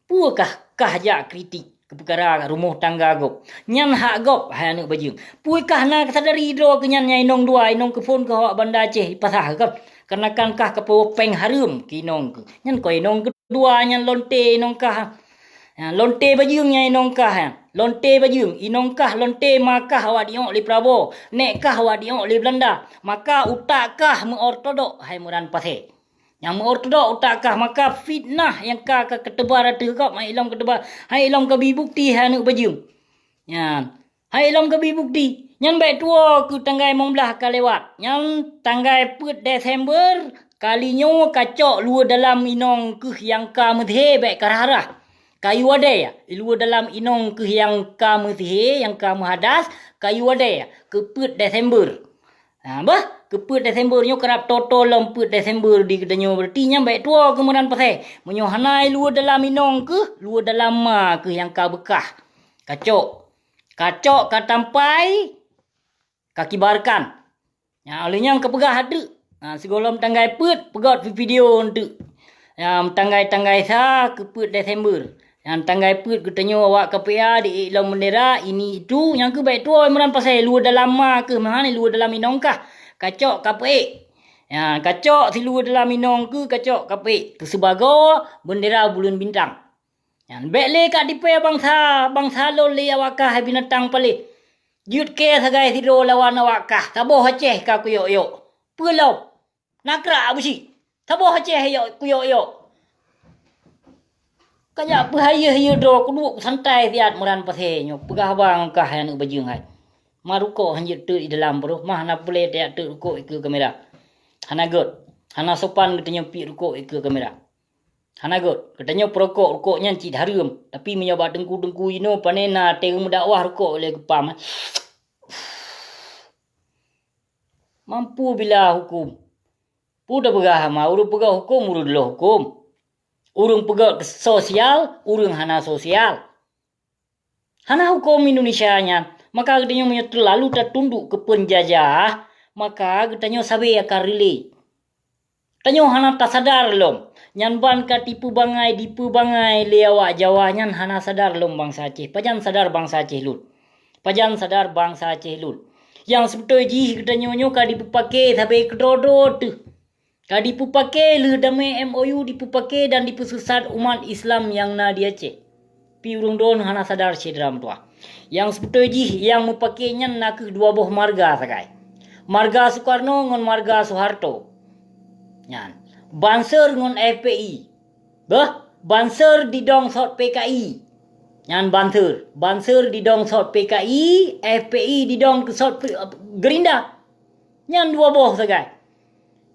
Peue kah, kah jak kritik keu peukara rumoh tangga gob? Nyan hak gob hai aneuëk bajeueng. Peue kah na kasadari droe keu nyan nyang inong dua, inong keuphon keu awak Banda Aceh ipasah kah? Kareuna kan kah kapeue péng hareuem keu inong keuh. Nyan kon inong keudua nyan lonte inong kah. Ha, lonte bajeueng nyang inong kah, ha. Lonte bajeueng, inong kah, lonte ma kah awak diok lé Prabowo, nek kah awak diok lé Belanda. Maka utak kah meuortodok hai Imran Pasé. Nyang meuortodok utak kah, maka fitnah nyang ka, ka kateubar ateueh gob, hai lom kateubar, hai lom kabi bukeuti hai aneuëk bajeueng. Nyan. Hai lom kabi bukeuti, nyan bék tuwoe keu tanggai limong blaih ka lewat. Nyan tanggai peuet Desember, kali nyoe kacok luweue dalam inong keuh nyang ka meudhé bék karhah-rhah. Kayu adèe, i luwa dalam inong keuh nyang ka meusihé, nyang ka meuhadas, kayu adèe, keu peuet Desember. Ha, bah, keu peuet Desember nyoe karab toe-toe lom peuet Desember di geutanyoe, berarti nyan bèk tuwoe keu meunan pasè. Meunyoe hana i luwa dalam inong keuh, luwa dalam ma keuh nyang ka beukah. Kacok. Kacok ka tampai, ka kibarkan. Nyan, óh lheueh nyan ka peugah ateueh. Ha, sigohlom tanggai peuet, peugöt video ateueh. Nyan, tanggai-tanggai sa keu peuet Desember. Nyan, tanggai peuet geutanyoe awak K P A di ék lom bendera, ini itu, nyan keuh bèk tuwoe meunan pasè luwa dalam ma keuh, meuhan luwa dalam inong kah. Kacok ka peuék. Nyan, kacok siluwa dalam inong keuh kacok ka peuék. Keu sibagoe bendera buleuen bintang. Nyan, bèk lé ka dipèe bansa, bansa lôn lé awak kah hai binatang paléh. Jeuet kèe sagai sidroe lawan awak kah, saboh Aceh ka kuyok-yok. Peue lom? Nakrak beusi. Saboh Aceh yok kuyok-yok. Ka jak peuhayeue-hayeue droe, kuduek santai siat meunan pasè nyoe. Peugah haba ngon kah hai aneuk bajeueng hai. Ma rukok han jeuet teuk i dalam peuruh, ma hana peureulèe tajak teuk rukok ikeue kamera. Hana gèt. Hana sopan geutanyoe piep rukok ikeue kamera. Hana gèt, geutanyoe peurukok, rukok nyan cit hareuem. Tapi meunyoe bak teungku-teungku jinoe, pané na teurimong dakwah rukok lé geupam, eh. Mampu bila huköm. Peue tapeugah hama, ureueng peugah huköm, ureueng deuh huköm. Ureueng peugah sosial, ureueng hana sosial. Hana huköm Indonesia nyan, maka geutanyoe meunyoe teulalu tatunduk keu peunjajah, maka geutanyoe sabe akan reulée. Tanyoe hana tasadar lom, nyan ban ka tipeubangai, dipeubangai lé awak Jawa nyan hana sadar lom bansa Aceh. Pajan sadar bansa Aceh lôn? Pajan sadar bansa Aceh lôn? Nyang seubeutôi jih geutanyoe nyoe ka dipeupaké sabe keudroe-droe teuh. Ka dipeupaké lheueh damé M O U dipeupaké dan dipeuseusat umat Islam nyang na di Aceh. Pi ureuëng droen hana sadar syedara meutuwah. Nyang seubeutôi jih nyang meupaké nyan na kheueh dua boh marga sagai. Marga Soekarno ngon marga Soeharto. Nyan, Banser ngon F P I. Beuh, Banser didong sot P K I. Nyan Banser, Banser didong sot P K I, F P I didong sot P-, Gerinda. Nyan dua boh sagai.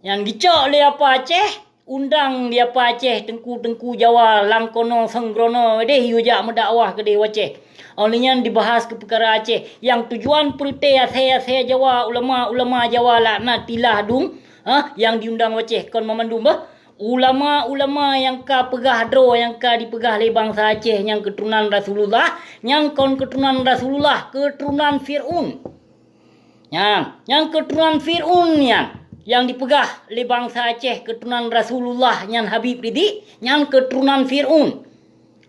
Nyan geucok lé Apa Aceh, undang lé Apa Aceh teungku-teungku Jawa lam kono Senggrono deh yue jak meudakwah keudeh u Aceh. Óh lheueh nyan dibahas keu peukara Aceh, nyang tujuan peureuté asèe-asèe Jawa, ulama-ulama Jawa laknatillah dum, ha, nyang diundang u Aceh kon mamandum bah. Ulama-ulama nyang ka peugah droe nyang ka dipeugah lé bansa Aceh nyang keuturonan Rasulullah, nyan kon keuturonan Rasulullah, keuturonan Fir'aun. Nyan, nyang keuturonan Fir'aun nyan, nyang dipeugah lé bansa Aceh keuturonan Rasulullah nyan Habib Rizik, nyan keuturonan Fir'aun.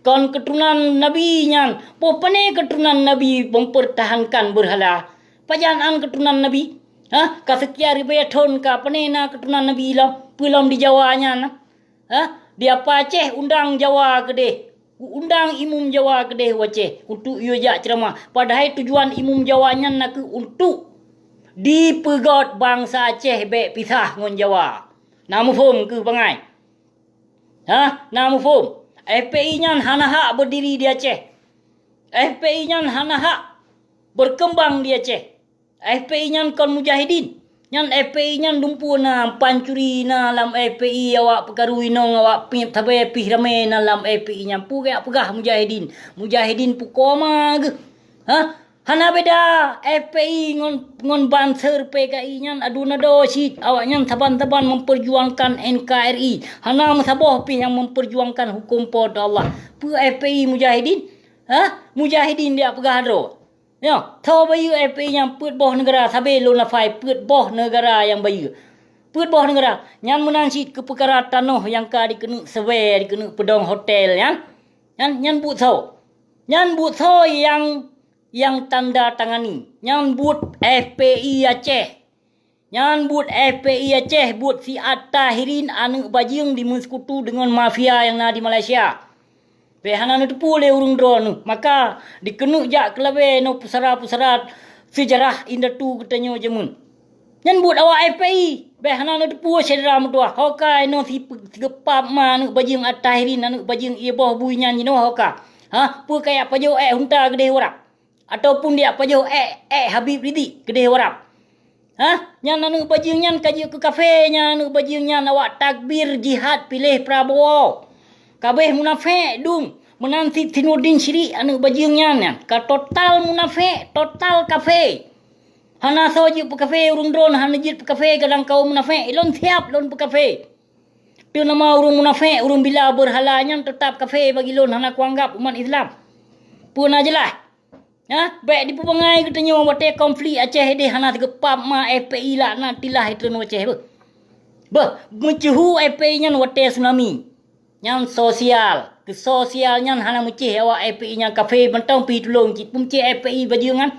Kon keuturonan Nabi nyan, poh pané keuturonan Nabi mempertahankan beurhala? Pajan an keuturonan Nabi? Hah? Ka seukian ribèe thon ka pané na keuturonan Nabi lom, peue lom di Jawa nyan? Hah? Di Apa Aceh undang Jawa keudeh. Undang imum Jawa keudeh u Aceh untuk yue jak ceuramah. Padahai tujuan imum Jawa nyan na kheueh untuk dipeugöt bansa Aceh bèk pisah ngon Jawa. Na muphom keuh bangai? Hah? Na muphom? F P I nyan hana hak beudiri di Aceh. F P I nyan hana hak beukeumbang di Aceh. F P I nyan kon mujahidin. Nyan F P I nyan dumpeue na, pancuri na lam F P I, awak peukaru inong, awak piep sabe pih ramé na lam F P I nyan. Peue geujak peugah mujahidin? Mujahidin peue koma geuh? Hah? Hana beda F P I ngon, ngon Banser P K I nyan adu nado cit. Awaknyan saban-saban memperjuangkan N K R I. Hana meusaboh pih nyang memperjuangkan huköm Po teu Allah. Peue F P I mujahidin? Hah? Mujahidin geujak peugah droe. Nyoe, tho bayeue F P I nyan peuet boh neugara, sabe lôn lafai peuet boh neugara nyang bayeue. Peuet boh neugara. Nyan meunan cit keu peukara tanoh nyang ka dikeuneuk seubé, dikeuneuk peudong hotel nyan. Nyan, nyan buet soe? Nyan buet soe nyang, nyang tanda tangani? Nyan buet F P I Aceh. Nyan buet F P I Aceh, buet si At-Tahirin aneuk bajeueng dimeusekutu deungon mafia nyang na di Malaysia. Bèk hana neuteupeue lé ureuëng droeneuh, maka dikeuneuk jak keulabée ngon pusara-pusara seujarah indatu geutanyoe jameun. Nyan buet awak F P I, bèk hana neuteupeue syedara meutuwah. Ho ka inoe si-, sigeupap ma aneuk bajeueng At-Tahirin, aneuk bajeueng ié boh bui nyan jinoe ho ka. Ha, peue kajak pajoh ék hunta keudeh u Arab? Ataupun dijak pajoh ék, ék Habib Rizik keudeh u Arab? Hah? Nyan aneuk bajeueng nyan ka jeuet keu kafé, nyan aneuk bajeueng nyan awak takbir jihad piléh Prabowo. Kabéh munafék dum, Meunan si Sinurdin Syirik aneuëk bajeueng nyan, nyan ka total munafék, total kafé. Hana soe jeuet peukafé ureuëng droen, hana jeuet peukafé kadang kaum munafék, ilôn siab lôn peukafé. Teunama ureuëng munafék, ureuëng bila beurhala nyan teutab kafé bagi lôn, hana kuanggab umat Islam. Peue na jeulaih? Ha? Bék dipeubangai geutanyoe watée konflik Aceh ideh hana teugeupab ma F P I laknatillah itu Aceh beuh. Beuh, meuceuhu F P I nyan watée tsunami. Nyan sosial. Keu sosial nyan hana meucéh awak F P I nyan kafé mantong pi tulông cit. Peumeucéh F P I bajeueng nyan.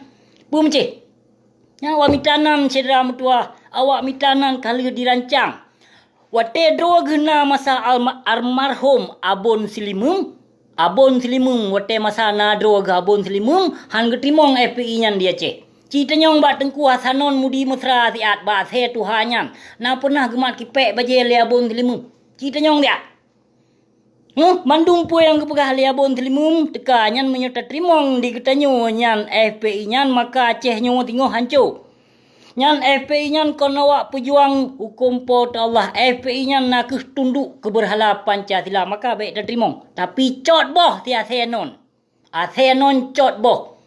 Peumeucéh. Nyan awak mita nan syedara meutuwah, awak mita nan ka lheueh dirancang. Watée droe geuh na masa alma-, almarhum Abon Seulimeum, Abon Seulimeum watée masa na droe geuh Abon Seulimeum han geuteurimong F P I nyan di Aceh. Ci tanyong bak Teungku Hasanon Mudi Mesra siat bak asée tuha nyan na peunah geumat kipék bajée lé Abon Seulimeum. Ci tanyong siat. Huh, mandum peue nyang geupeugah lé Abon Seulimeum teuka nyan meunyoe tateurimong di geutanyoe nyan F P I nyan maka Aceh nyoe singoh hanco. Nyan F P I nyan kon awak peujuang huköm Po teu Allah. F P I nyan na kheueh tunduk keu beurhala Pancasila maka bék tateurimong. Tapi cot boh si asée non. Asée non cot boh.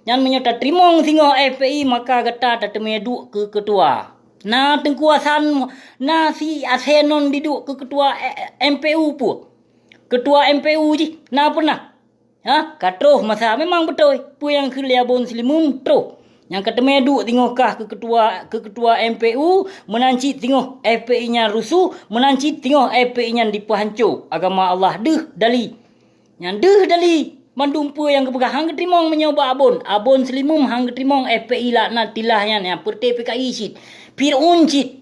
Nyan meunyoe tateurimong singoh F P I maka gata tateumé duek keu keutua. Na Teungku Hasan na si asée non diduek keu keutua, eh, M P U peue? Keutua M P U jih na peunah? Ha, ka troh masa memang beutôi. Peue nyang kheun lé Abon Seulimeum troh. Nyang ka teumé duek singoh kah keu keutua, keu keutua M P U, meunan cit singoh F P I nyan rusuh, meunan cit singoh F P I nyan dipeuhanco. Agama Allah deuh dali. Nyan deuh dali mandum peue nyang geupeugah han geuteurimong meunyoe bak Abon. Abon Seulimeum han geuteurimong F P I laknatillah nyan nyang peureuté P K I cit. Fir'aun cit.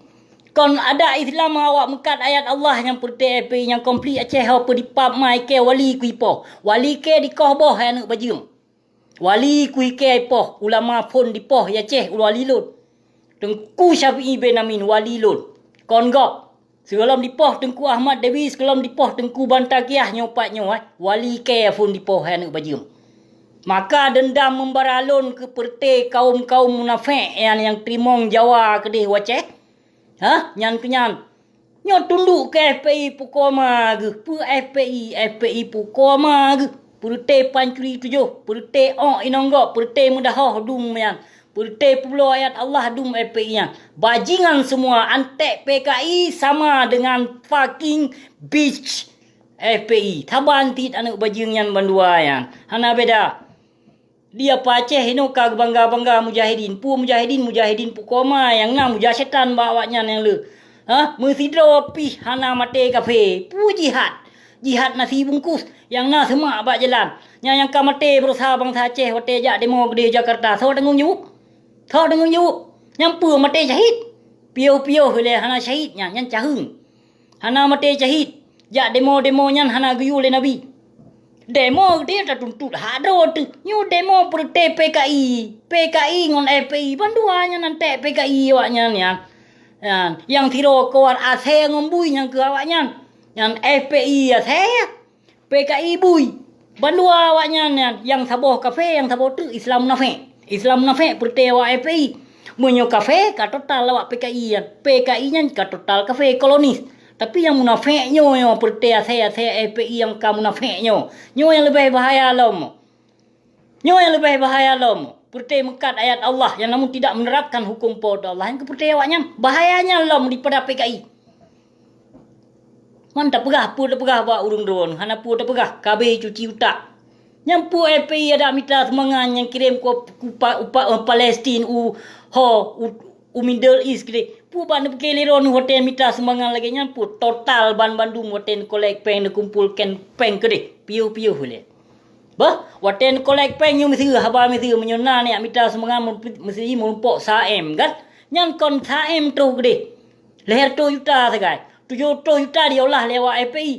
Kon adat Islam awak meukat ayat Allah nyang peureuté F P I nyang konflik Aceh ho peudipab ma ikée wali kui poh. Wali kée dikoh boh hai aneuëk bajeueng. Wali kui kée poh, ulama phon dipoh i Aceh wali lôn. Teungku Syafi'i bin Amin wali lôn. Kon gob. Sigohlom dipoh Teungku Ahmad Dewi, sigohlom dipoh Teungku Bantaqiah nyoe pat nyoe, eh, wali kée phon dipoh hai aneuëk bajeueng. Maka deundam membara lôn keu peureuté kaum-kaum munafék nyan nyang teurimong Jawa keudeh u Aceh. Ha? Nyan keu nyan. Nyoe tunduk keu F P I pukoe ma geuh. Peue F P I? F P I pukoe ma geuh. Peureuté pancuri tujoh, peureuté ôk inong gob, peureuté meudahoh dum nyan. Peureuté peubloe ayat Allah dum F P I nyan. Bajingan semua, anték P K I sama dengan fucking bitch F P I. Saban cit aneuëk bajeueng nyan bandua nyan. Hana beda. Di apa Aceh inoe ka geubangga-bangga mujahidin. Peue mujahidin? Mujahidin pukoe ma nyang na muja syetan bak awaknyan nyang le. Ha? Meusidroe pih hana maté kafé. Peue jihad? Jihad nasi bungkus nyang na seumak bak jalan. Nyang, nyang ka maté beurusaha bansa Aceh watée jak demo keudeh Jakarta. Soe tanggong jaweueb? Soe tanggong jaweueb? Nyang peue maté syahid? Piôh-piôh ilée hana syahid nyan, nyan caheueng. Hana maté syahid. Jak demo-demo nyan hana geuyue lé Nabi. Demo geutanyoe tatuntut hak droe teuh. Nyoe demo peureuté P K I. P K I ngon F P I. Bandua nyan anték P K I awaknyan nyan. Nyan, nyang sidroe keuwat asée ngon bui nyang keu awaknyan. Nyan F P I asée, P K I bui. Bandua awaknyan nyan, nyang saboh kafé, nyang saboh teuk Islam munafék. Islam munafék peureuté awak F P I. Meunyoe kafé ka total awak P K I nyan. P K I nyan ka total kafé kolonis. Tapi nyang munafék nyoe, nyoe peureuté asée-asée F P I nyang ka munafék nyoe. Nyoe nyang leubeh bahaya lom. Nyoe nyang leubeh bahaya lom. Peureuté meukat ayat Allah nyang namun tidak menerapkan huköm Po teu Allah nyang keu peureuté awaknyan. Bahaya nyan lom daripada P K I. Man tapeugah peue tapeugah bak ureuëng droen, hana peue tapeugah, kabé cuci utak. Nyang peue F P I adak mita sumbangan nyang kirém ku, ku pa, u pa, eh, Palestin u ho u, u Middle East keudeh. Peue bak neupiké lé droen watée mita sumbangan lagée nyan peue total ban bandum watée neukolek péng neukumpolkan péng keudeh. Piôh-piôh ulée. Bah, watée neukolek péng nyoe miseue haba miseue meunyoe na neujak mita sumbangan meupi-, meusi meurumpok sa M kan? Nyan kon sa M troh keudeh. Lhée reutôh juta sagai. Tujoh reutôh juta diolah lé awak F P I.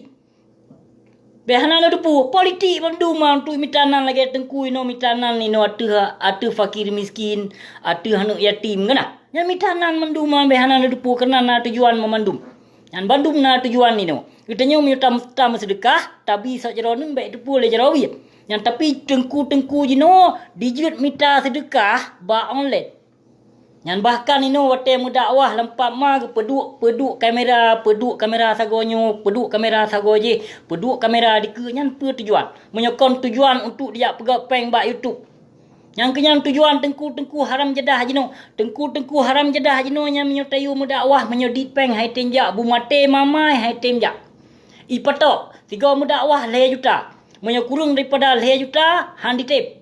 Bék hana neuteupeue, politik bandum ma untuk mita nan lagée teungku inoe mita nan inoe ateueh, ateueh fakir miskin, ateueh aneuëk yatim kan na. Nyan mita nan bandum ma bék hana neuteupeue keunan na tujuan meumandum. Nyan bandum na tujuan inoe. Geutanyoe meunyoe tam, tam seudeukah, tabi sok jaroe nyan bék teupeue lé jaroe wie. Nyan tapi teungku-teungku jinoe dijeuet mita seudeukah bak online. Nyan bahkan inoe watée meudakwah lam pap ma geupeuduek, peuduek kamera, peuduek kamera sagoe nyoe, peuduek kamera sagoe jih, peuduek kamera dikeue, nyan peue tujuan? Meunyoe kon tujuan untuk dijak peugét péng bak YouTube. Nyang keunyan tujuan teungku-teungku haram jadah jinoe. Teungku-teungku haram jadah jinoe nyan meunyoe tayue meudakwah, meunyoe dit péng hai tem jak, beumaté mamai hai tem jak. Ipatok, sigoe meudakwah lhée juta. Meunyoe kureueng daripada lhée juta, han ditém.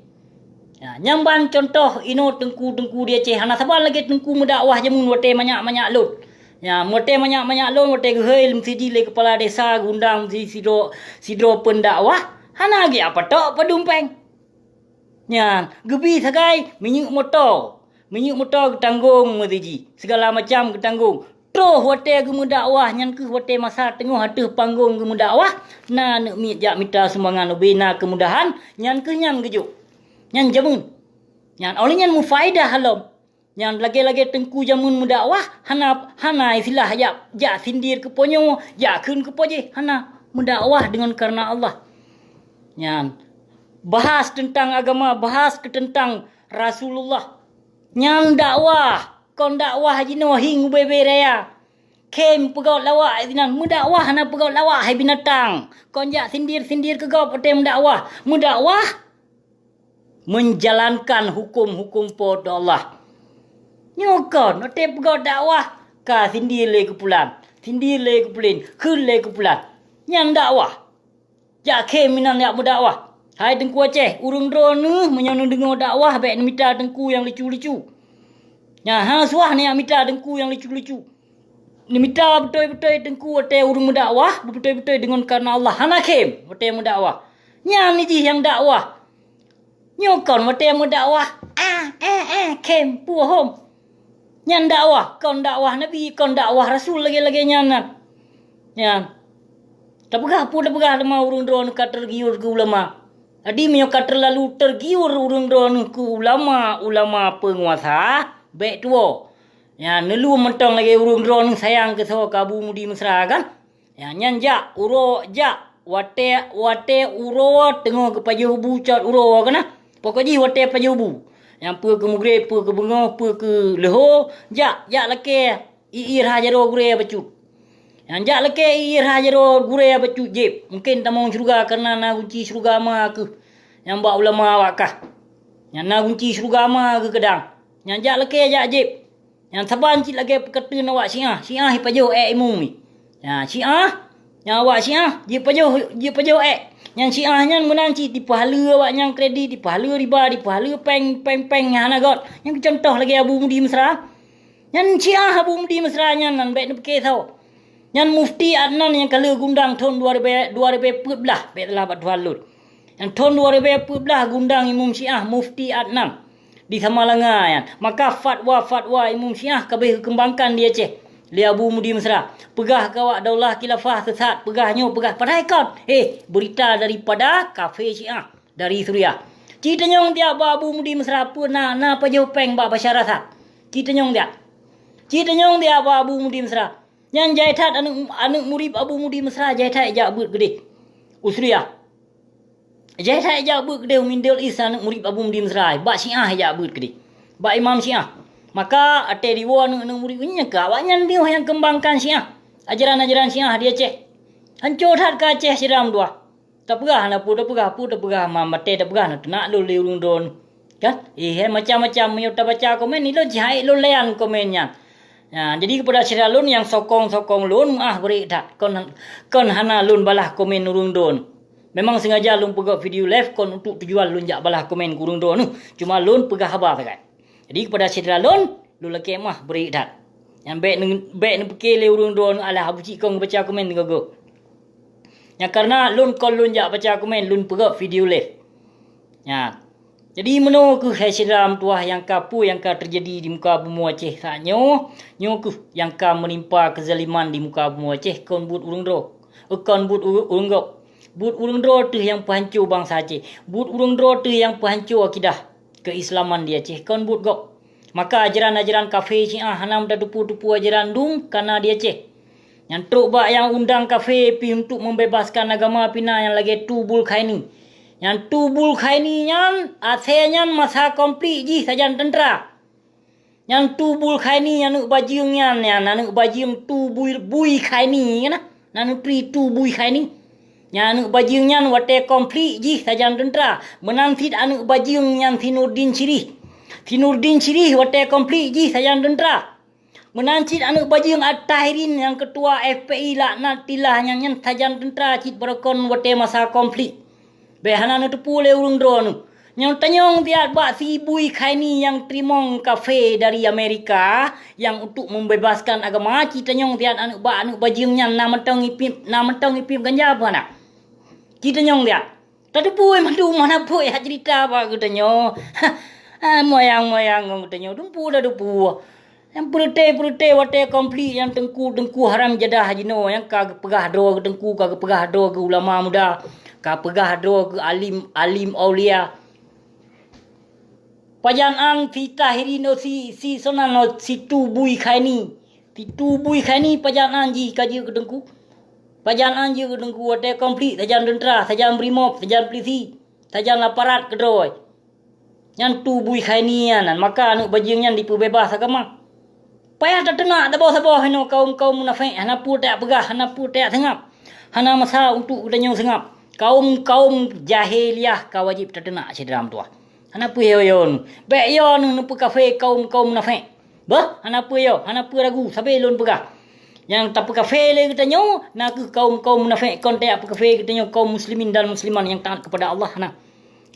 Ya, nyang ban contoh inoe teungku-teungku di Aceh. Hana saban lagée teungku meudakwah jameun watée manyak-manyak lôn. Ya, watée manyak-manyak lôn, watée geuhôi meusidroe lé keupala desa, geuundang si-, sidroe, sidroe peundakwah, hana geujak patok padum péng. Nyan, geubi sagai minyeuk moto. Minyeuk moto geutanggong meusiji, sigala macam geutanggong. Troh watée geumeudakwah, nyan kheueh watée masa teungoh ateueh panggong geumeudakwah, na aneuk miet jak mita sumbangan ubé na keumudahan, nyan kheueh nyan geujok. Nyan jameun. Nyan, óh lheueh nyan mufaidah lom. Nyan lagée-lagée teungku jameun meudakwah, hana, hana istilah jak, jak sindir keu po nyoe, jak kheun keu po jéh, hana. Meudakwah deungon kareuna Allah. Nyan, bahas teuntang agama, bahas keu teuntang Rasulullah. Nyan dakwah, kon dakwah jinoe hieng ubé-bé raya. Khém peugét lawak sinan, meudakwah hana peugét lawak hai binatang. Kon jak sindir-sindir keu gob watée meudakwah. Meudakwah menjalankan huköm-huköm Po teu Allah. Nyoe kon, watée peugét dakwah, ka sindir lé keu pulan, sindir lé keu pulan, kheun lé keu pulan. Nyan dakwah. Jak khém inan jak meudakwah. Hai Teungku Aceh, ureuëng droeneueh meunyoe neudeungoe dakwah bék neumita teungku nyang lucu-lucu. Nyan hana suah neujak mita teungku nyang lucu-lucu. Neumita beutôi-beutôi teungku watée ureuëng meudakwah, beutôi-beutôi deungon kareuna Allah, hana khém watée meudakwah. Nyan jih nyang dakwah. Nyoe kon watée meudakwah, ah, eh, eh, khém, puhom. Nyan dakwah, kon dakwah Nabi, kon dakwah Rasul lagée-lagée nyan. Nyan. Tapeugah peue tapeugah teuma ureuëng droeneueh ka tergiur keu ulama. Jadi meunyoe ka terlalu tergiur ureuëng droeneueh keu ulama-ulama peunguasa, bék tuwoe. Nyan, neulheueh mantong lagée ureuëng droeneueh sayang keu soe, keu Abu Mudi Mesra kan? Nyan, nyan jak, uroe jak, watée, watée uroe teungoh geupajoh bu cot uroe keunan. Pokok jih watée pajoh bu. Nyan peue keu mugreb, peue keu beungoh, peue keu leuho, jak, jak lakée ié rhah jaroe gurée bacut. Nyan jak lakée ié rhah jaroe gurée bacut jieb. Mungken tamong syeuruga kareuna na gunci syeuruga ma keuh. Nyan bak ulama awak kah. Nyan na gunci syeuruga ma geukeudang. Nyan jak lakée jak jieb. Nyan saban cit lagée peukateun awak Syiah, Syiah jipajoh ék imum nyan. Syiah, nyan awak Syiah jipajoh, jipajoh ék. Nyan Syiah nyan meunan cit jipeuhaleue awak nyang kredit, jipeuhaleue riba, jipeuhaleue péng, péng-péng nyang hana göt. Nyan keuh contoh lagée Abu Mudi Mesra. Nyan Syiah Abu Mudi Mesra nyan, nan bék neupiké soe. Nyan Mufti Adnan nyang ka lheueh geuundang thon dua ribée, dua ribée peuet blah, bék salah bak tuha lôn. Nyan thon dua ribée peuet blah geuundang Imum Syiah Mufti Adnan di Samalanga nyan. Maka fatwa-fatwa Imum Syiah ka abéh geukeumbangkan di Aceh lé Abu Mudi Mesra. Peugah keu awak daulah khilafah sesat, peugah nyoe, peugah padahai kon. Eh, beurita daripada kafé Syiah dari Suriah. Ci tanyong tiak bak Abu Mudi Mesra peue na, na pajoh péng bak Basyar Asad. Ci tanyong tiak. Ci tanyong tiak bak Abu Mudi Mesra. Nyan jai that aneuëk, aneuëk murit Abu Mudi Mesra jai that jak beuet keudeh u Suriah. Jai that jak beuet keudeh u Middle East aneuëk murit Abu Mudi Mesra, bak Syiah jak beuet keudeh. Bak imam Syiah. Maka até diwoe aneuëk-aneuëk murit nyan keu awaknyan piôh nyang keumbangkan Syiah. Ajaran-ajaran Syiah di Aceh. Hanco that keu Aceh syedara meutuwah. Tapeugah na peue tapeugah, peue tapeugah, ma maté tapeugah na teunak lôn lé ureuëng droeneueh. Kan? Eh, hai macam-macam meunyoe tabaca komen, ilôn jihai lôn layan komen nyan. Nah, jadi keupada syedara lôn nyang sokong-sokong lôn, meuáh bri that. Kon, kon hana lôn balah komen ureuëng droeneueh. Memang sengaja lôn peugét video live kon untuk tujuan lôn jak balah komen keu ureuëng droeneueh. Cuma lôn peugah haba sagai. Jadi keupada syedara lôn, lôn lakée meuáh bri that. Nyang bék neu-, bék neupiké lé ureuëng droeneueh alah Abu Cik Kong baca komen teungoh goe. Nyang kareuna lôn kon lôn jak baca komen, lôn peugét video live. Nyan. Jadi meunoe kheueh hai syedara meutuwah nyang ka peue nyang ka teujadi di muka bumoe Aceh saat nyoe, nyoe kheueh nyang ka meunimpa keuzaliman di muka bumoe Aceh kon buet ureuëng droe, eh, kon buet ureuëng, ureuëng gob. Buet ureuëng droe teuh nyang peuhanco bansa Aceh. Buet ureuëng droe teuh nyang peuhanco akidah keuislaman di Aceh, kon buet gob. Maka ajaran-ajaran kafé Syiah hana meutatupeue-tupeue ajaran dum kana di Aceh. Nyang trok bak nyang undang kafé pih untuk membebaskan agama pih na nyang lagée Tubul Khaini. Nyang Tubul Khaini nyan, asée nyan masa konflik jih sajan teuntra. Nyan Tu Bui Khaini, aneuk bajeueng nyan, nyan aneuk bajeueng Tu Bui, Bui Khaini kan? Nan neutri Tu Bui Khaini. Nyan aneuk bajeueng nyan watée konflik jih sajan teuntra. Meunan cit aneuk bajeueng nyan Si Nurdin Sirih. Si Nurdin Sirih watée konflik jih sajan teuntra. Meunan cit aneuk bajeueng At-Tahirin nyang keutua F P I laknatillah nyan, nyan sajan teuntra cit barokon watée masa konflik. Bék hana neuteupeue lé ureuëng droeneuh. Nyoe tanyong siat bak Si Bui Khaini nyang teurimong kafe dari Amerika nyang untuk membebaskan agama, ci tanyong siat aneuk bak aneuk bajeueng nyan na mantong ipiep, na mantong ipiep ganja peue hana? Ci tanyong siat. Tateupeue mandum hana peue jak ceurita bak geutanyoe. Ah, moyang-moyang ngon geutanyoe, dumpeue dah dumpeue. Nyang peureute-peureute watée konflik nyang teungku-teungku haram jadah jinoe nyang ka geupeugah droe geuteungku, ka geupeugah droe geu ulama muda, ka peugah droe geu alim, alim aulia. Pajan an Si Tahirin, oh, si, si sonan, oh, Si Tu Bui Khaini. Si Tu Bui Khaini pajan an jih ka jeuet keu teungku. Pajan an jeuet keu teungku watée konflik sajan teuntra, sajan brimob, sajan polisi, sajan aparat keudroe. Nyan Tu Bui Khaini nyan, maka aneuk bajeueng nyan dipeubeubaih agama. Payah tateunak saboh-saboh inoe kaum-kaum munafék, hana peue tajak peugah, hana peue tajak seungab. Hana masa untuk geutanyoe seungab. Kaum-kaum jahiliyah ka wajéb tateunak syedara meutuwah. Hana peue yo-yo neuh. Bék yo neuh neupeukafé kaum-kaum munafék. Beuh, hana peue yo, hana peue ragu, sabe lôn peugah. Nyang tapeukafé lé geutanyoe na kheueh kaum-kaum munafék, kon tajak peukafé geutanyoe kaum muslimin dan muslimat nyang taat keupada Allah, hana.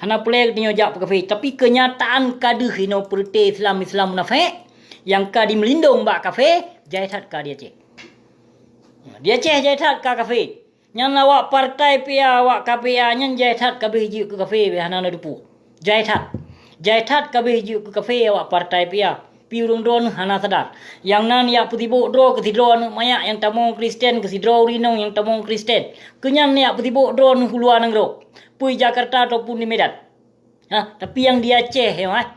Hana peureulée geutanyoe jak peukafé, tapi keunyataan ka deuh inoe peureute Islam-Islam munafék nyang ka jimeulindong bak kafé, jai that ka di Aceh. Di Aceh jai that ka kafé. Nyan awak partai P A, awak K P A nyan jai that ka beh jeuet keu kafé, beh hana na teupeue. Jai that. Jai that ka beh jeuet keu kafé awak partai P A. Pi ureuëng droeneuh hana sadar. Nyang nan jak peusibok droe keu sidroe aneuk manyak nyang tamong Kristen, keu sidroe ureuëng inong nyang tamong Kristen. Keu nyan jak peusibok droeneuh u luwa nanggroe, peue Jakarta ataupun di Medan. Ha, tapi nyang di Aceh, eh,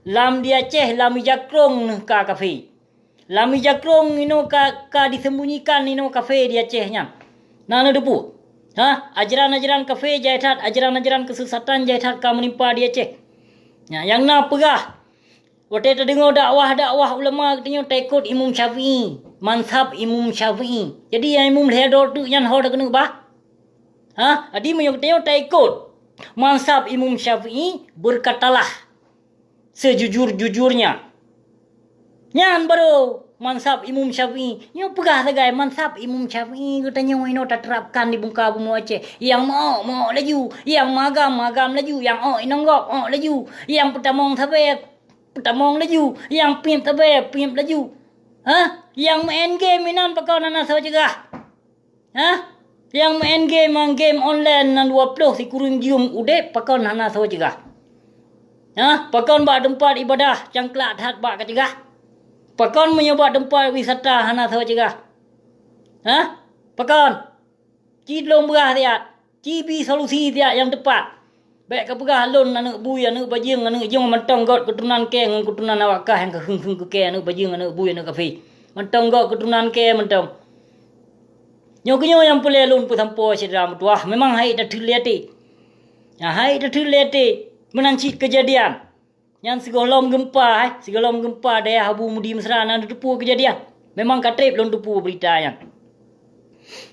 lam di Aceh, lam ija krong neuh ka kafé. Lam ija krong inoe ka, ka disembunyikan inoe kafé di Aceh nyan. Na neuteupeue? Ha, ajaran-ajaran kafé jai that, ajaran-ajaran keusesatan jai that ka meunimpa di Aceh. Nya, nyang na peugah, watée tadeungoe dakwah-dakwah ulama geutanyoe taikot Imam Syafi'i, mazhab Imam Syafi'i. Jadi nyang Imam lhée droe teuk nyan ho takeuneuk bah? Ha? Jadi meunyoe geutanyoe taikot mazhab Imam Syafi'i, berkatalah sejujur-jujurnya. Nyan baru mazhab Imam Syafi'i. Nyoe peugah sagai mazhab Imam Syafi'i geutanyoe inoe taterapkan di muka bumoe Aceh. Nyang meuok, meuok laju. Nyang magam, magam laju. Nyang ok inong gob, ok laju. Nyang peutamong sabe, peutamong laju. Nyang piep sabe, piep laju. Ha? Nyang meu'en game inan pakon hana soe cegah? Ha? Nyang meu'en game, game online nan dua ploh sikureueng jeuem udeb pakon hana soe cegah? Ha? Pakon bak teumpat ibadah cangklak that bak kacegah? Pakon meunyoe bak teumpat wisata hana soe cegah? Ha? Pakon? Ci lôn beurah siat, ci bi solusi siat nyang teupat. Bék kapeugah lôn aneuk bui, aneuk bajeueng, aneuk jong mantong göt keuturonan kée ngon keuturonan awak kah nyang keuheung-heung keu kée aneuk bajeueng, aneuk bui, aneuk kafé. Mantong göt keuturonan kée mantong. Nyoe keuh nyoe nyang peureulée lôn peusampoe syedara meutuwah, memang hai tatheun lé até. Nyan hai tatheun lé até, meunan cit keujadian. Nyan sigohlom geumpa, eh, sigohlom geumpa dayah Abu Mudi Mesra na neuteupeue keujadian. Memang ka treb lôn teupeue beurita nyan.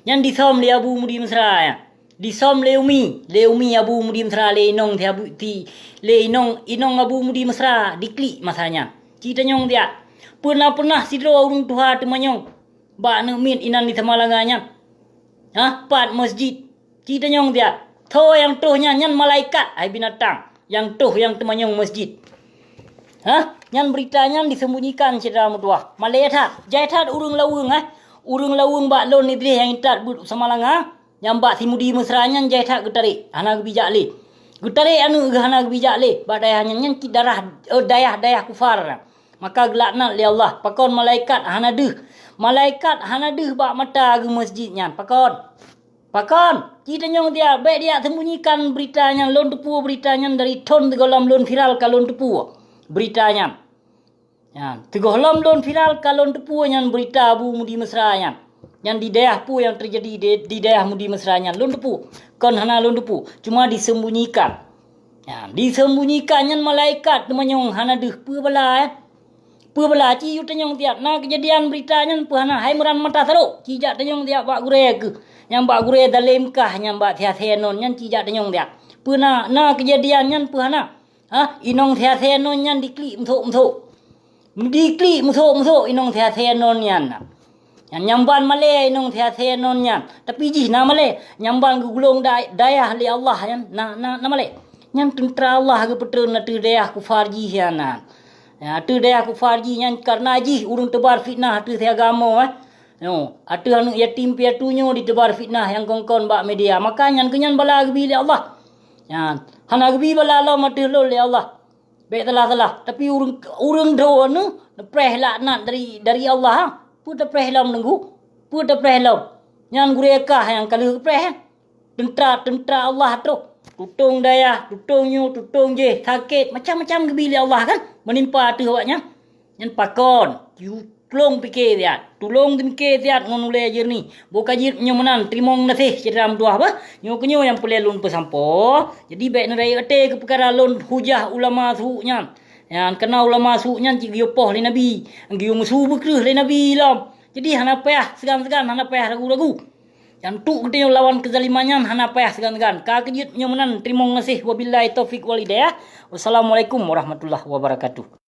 Nyan disöm lé Abu Mudi Mesra nyan. Disöm lé umi, lé umi Abu Mudi Mesra, lé inong si Abu, si, lé inong, inong Abu Mudi Mesra diklik masa nyan. Ci tanyong siat, peue na peunah sidroe ureuëng tuha teumanyong bak aneuk miet inan di Samalanga nyan? Hah, pat masjid? Ci tanyong siat, tho nyang troh nyan, nyan malaikat hai binatang nyang troh nyang teumanyong masjid. Hah, nyan beurita nyan disembunyikan syedara meutuwah. Malée that, jai that ureuëng laweueng, eh. Ureuëng laweueng bak lôn Idris nyang intat beuet u Samalanga, nyang bak si Mudi Mesra nyan jai that geutarek, hana geubijak lé. Geutarek aneuk geuh hana geubijak lé, bak dayah nyan, nyan cit darah, eh, dayah-dayah kufar. Maka geulaknat lé Allah, pakon malaikat hana deuh. Malaikat hana deuh bak mata geuh masjid nyan, pakon? Pakon? Ci tanyong siat, bék dijak sembunyikan beurita nyan, lôn teupeue beurita nyan dari thon sigohlom lôn viral ka lôn teupeue beurita nyan. Nyan, sigohlom lôn viral ka lôn teupeue nyan beurita Abu Mudi Mesra nyan. Nyan di dayah peue nyang teujadi di, di dayah Mudi Mesra nyan lôn teupeue. Kon hana lôn teupeue, cuma disembunyikan. Nyan, disembunyikan nyan malaikat teumanyong hana deuh, peue bala, eh. Peue bala ci yue tanyong siat, na keujadian beurita nyan peue hana? Hai meuran mata sarok, ci jak tanyong siat bak gurée keuh. Nyang bak gurée dalém kah nyang bak siasé non nyan ci jak tanyong siat. Peue na, na keujadian nyan peue hana? Ha, inong siasé non nyan diklik meusok-meusok. Diklik meusok-meusok inong siasé non nyan. Nyan nyang ban malée inong siasé non nyan. Tapi jih na malée, nyang ban geugulong da-, dayah lé Allah nyan na, na, na malée. Nyan teuntra Allah geupeutreun ateueh dayah kufar jih nyan. Ya, ateueh dayah kufar jih nyan kareuna jih ureuëng teubar fitnah ateueh siagama, eh. Nyoe, ateueh aneuëk yatim piatu nyoe diteubar fitnah nyang kon-kon bak media. Maka nyan keuh nyan bala geubi lé Allah. Nyan, hana geubi bala lom ateueh lôn lé Allah. Bék salah-salah. Tapi ureuëng, ureuëng droeneuh neupreh laknat dari, dari Allah, ha? Peue tapreh lom neunggu? Peue tapreh lom? Nyan gurée kah nyang ka lheueh geupreh, ha? Teuntra-teuntra Allah troh. Tutong dayah, tutong nyoe, tutong jéh, sakét, macam-macam geubi lé Allah kan? Meunimpa ateueh awaknyan. Nyan pakon? Tulông pike siat, tulông teumike siat ngon ulée jeureunih. Boh ka jeuet meunyoe meunan, teurimong gaséh syedara meutuwah bah. Nyoe keunyoe nyang peureulée lôn peusampoe. Jadi bék neurayeuk até keu peukara lôn hujah ulama su' nyan. Nyan, kareuna ulama su' nyan cit geuyue poh lé Nabi, geuyue meusu beukreueh lé Nabi lom. Jadi hana payah seugan-seugan, hana payah ragu-ragu. Nyan untuk geutanyoe lawan keuzaliman nyan hana payah seugan-seugan. Ka keujeuet meunyoe meunan, teurimong gaséh. Wabillahi taufiq wal hidayah. Wassalamualaikum warahmatullahi wabarakatuh.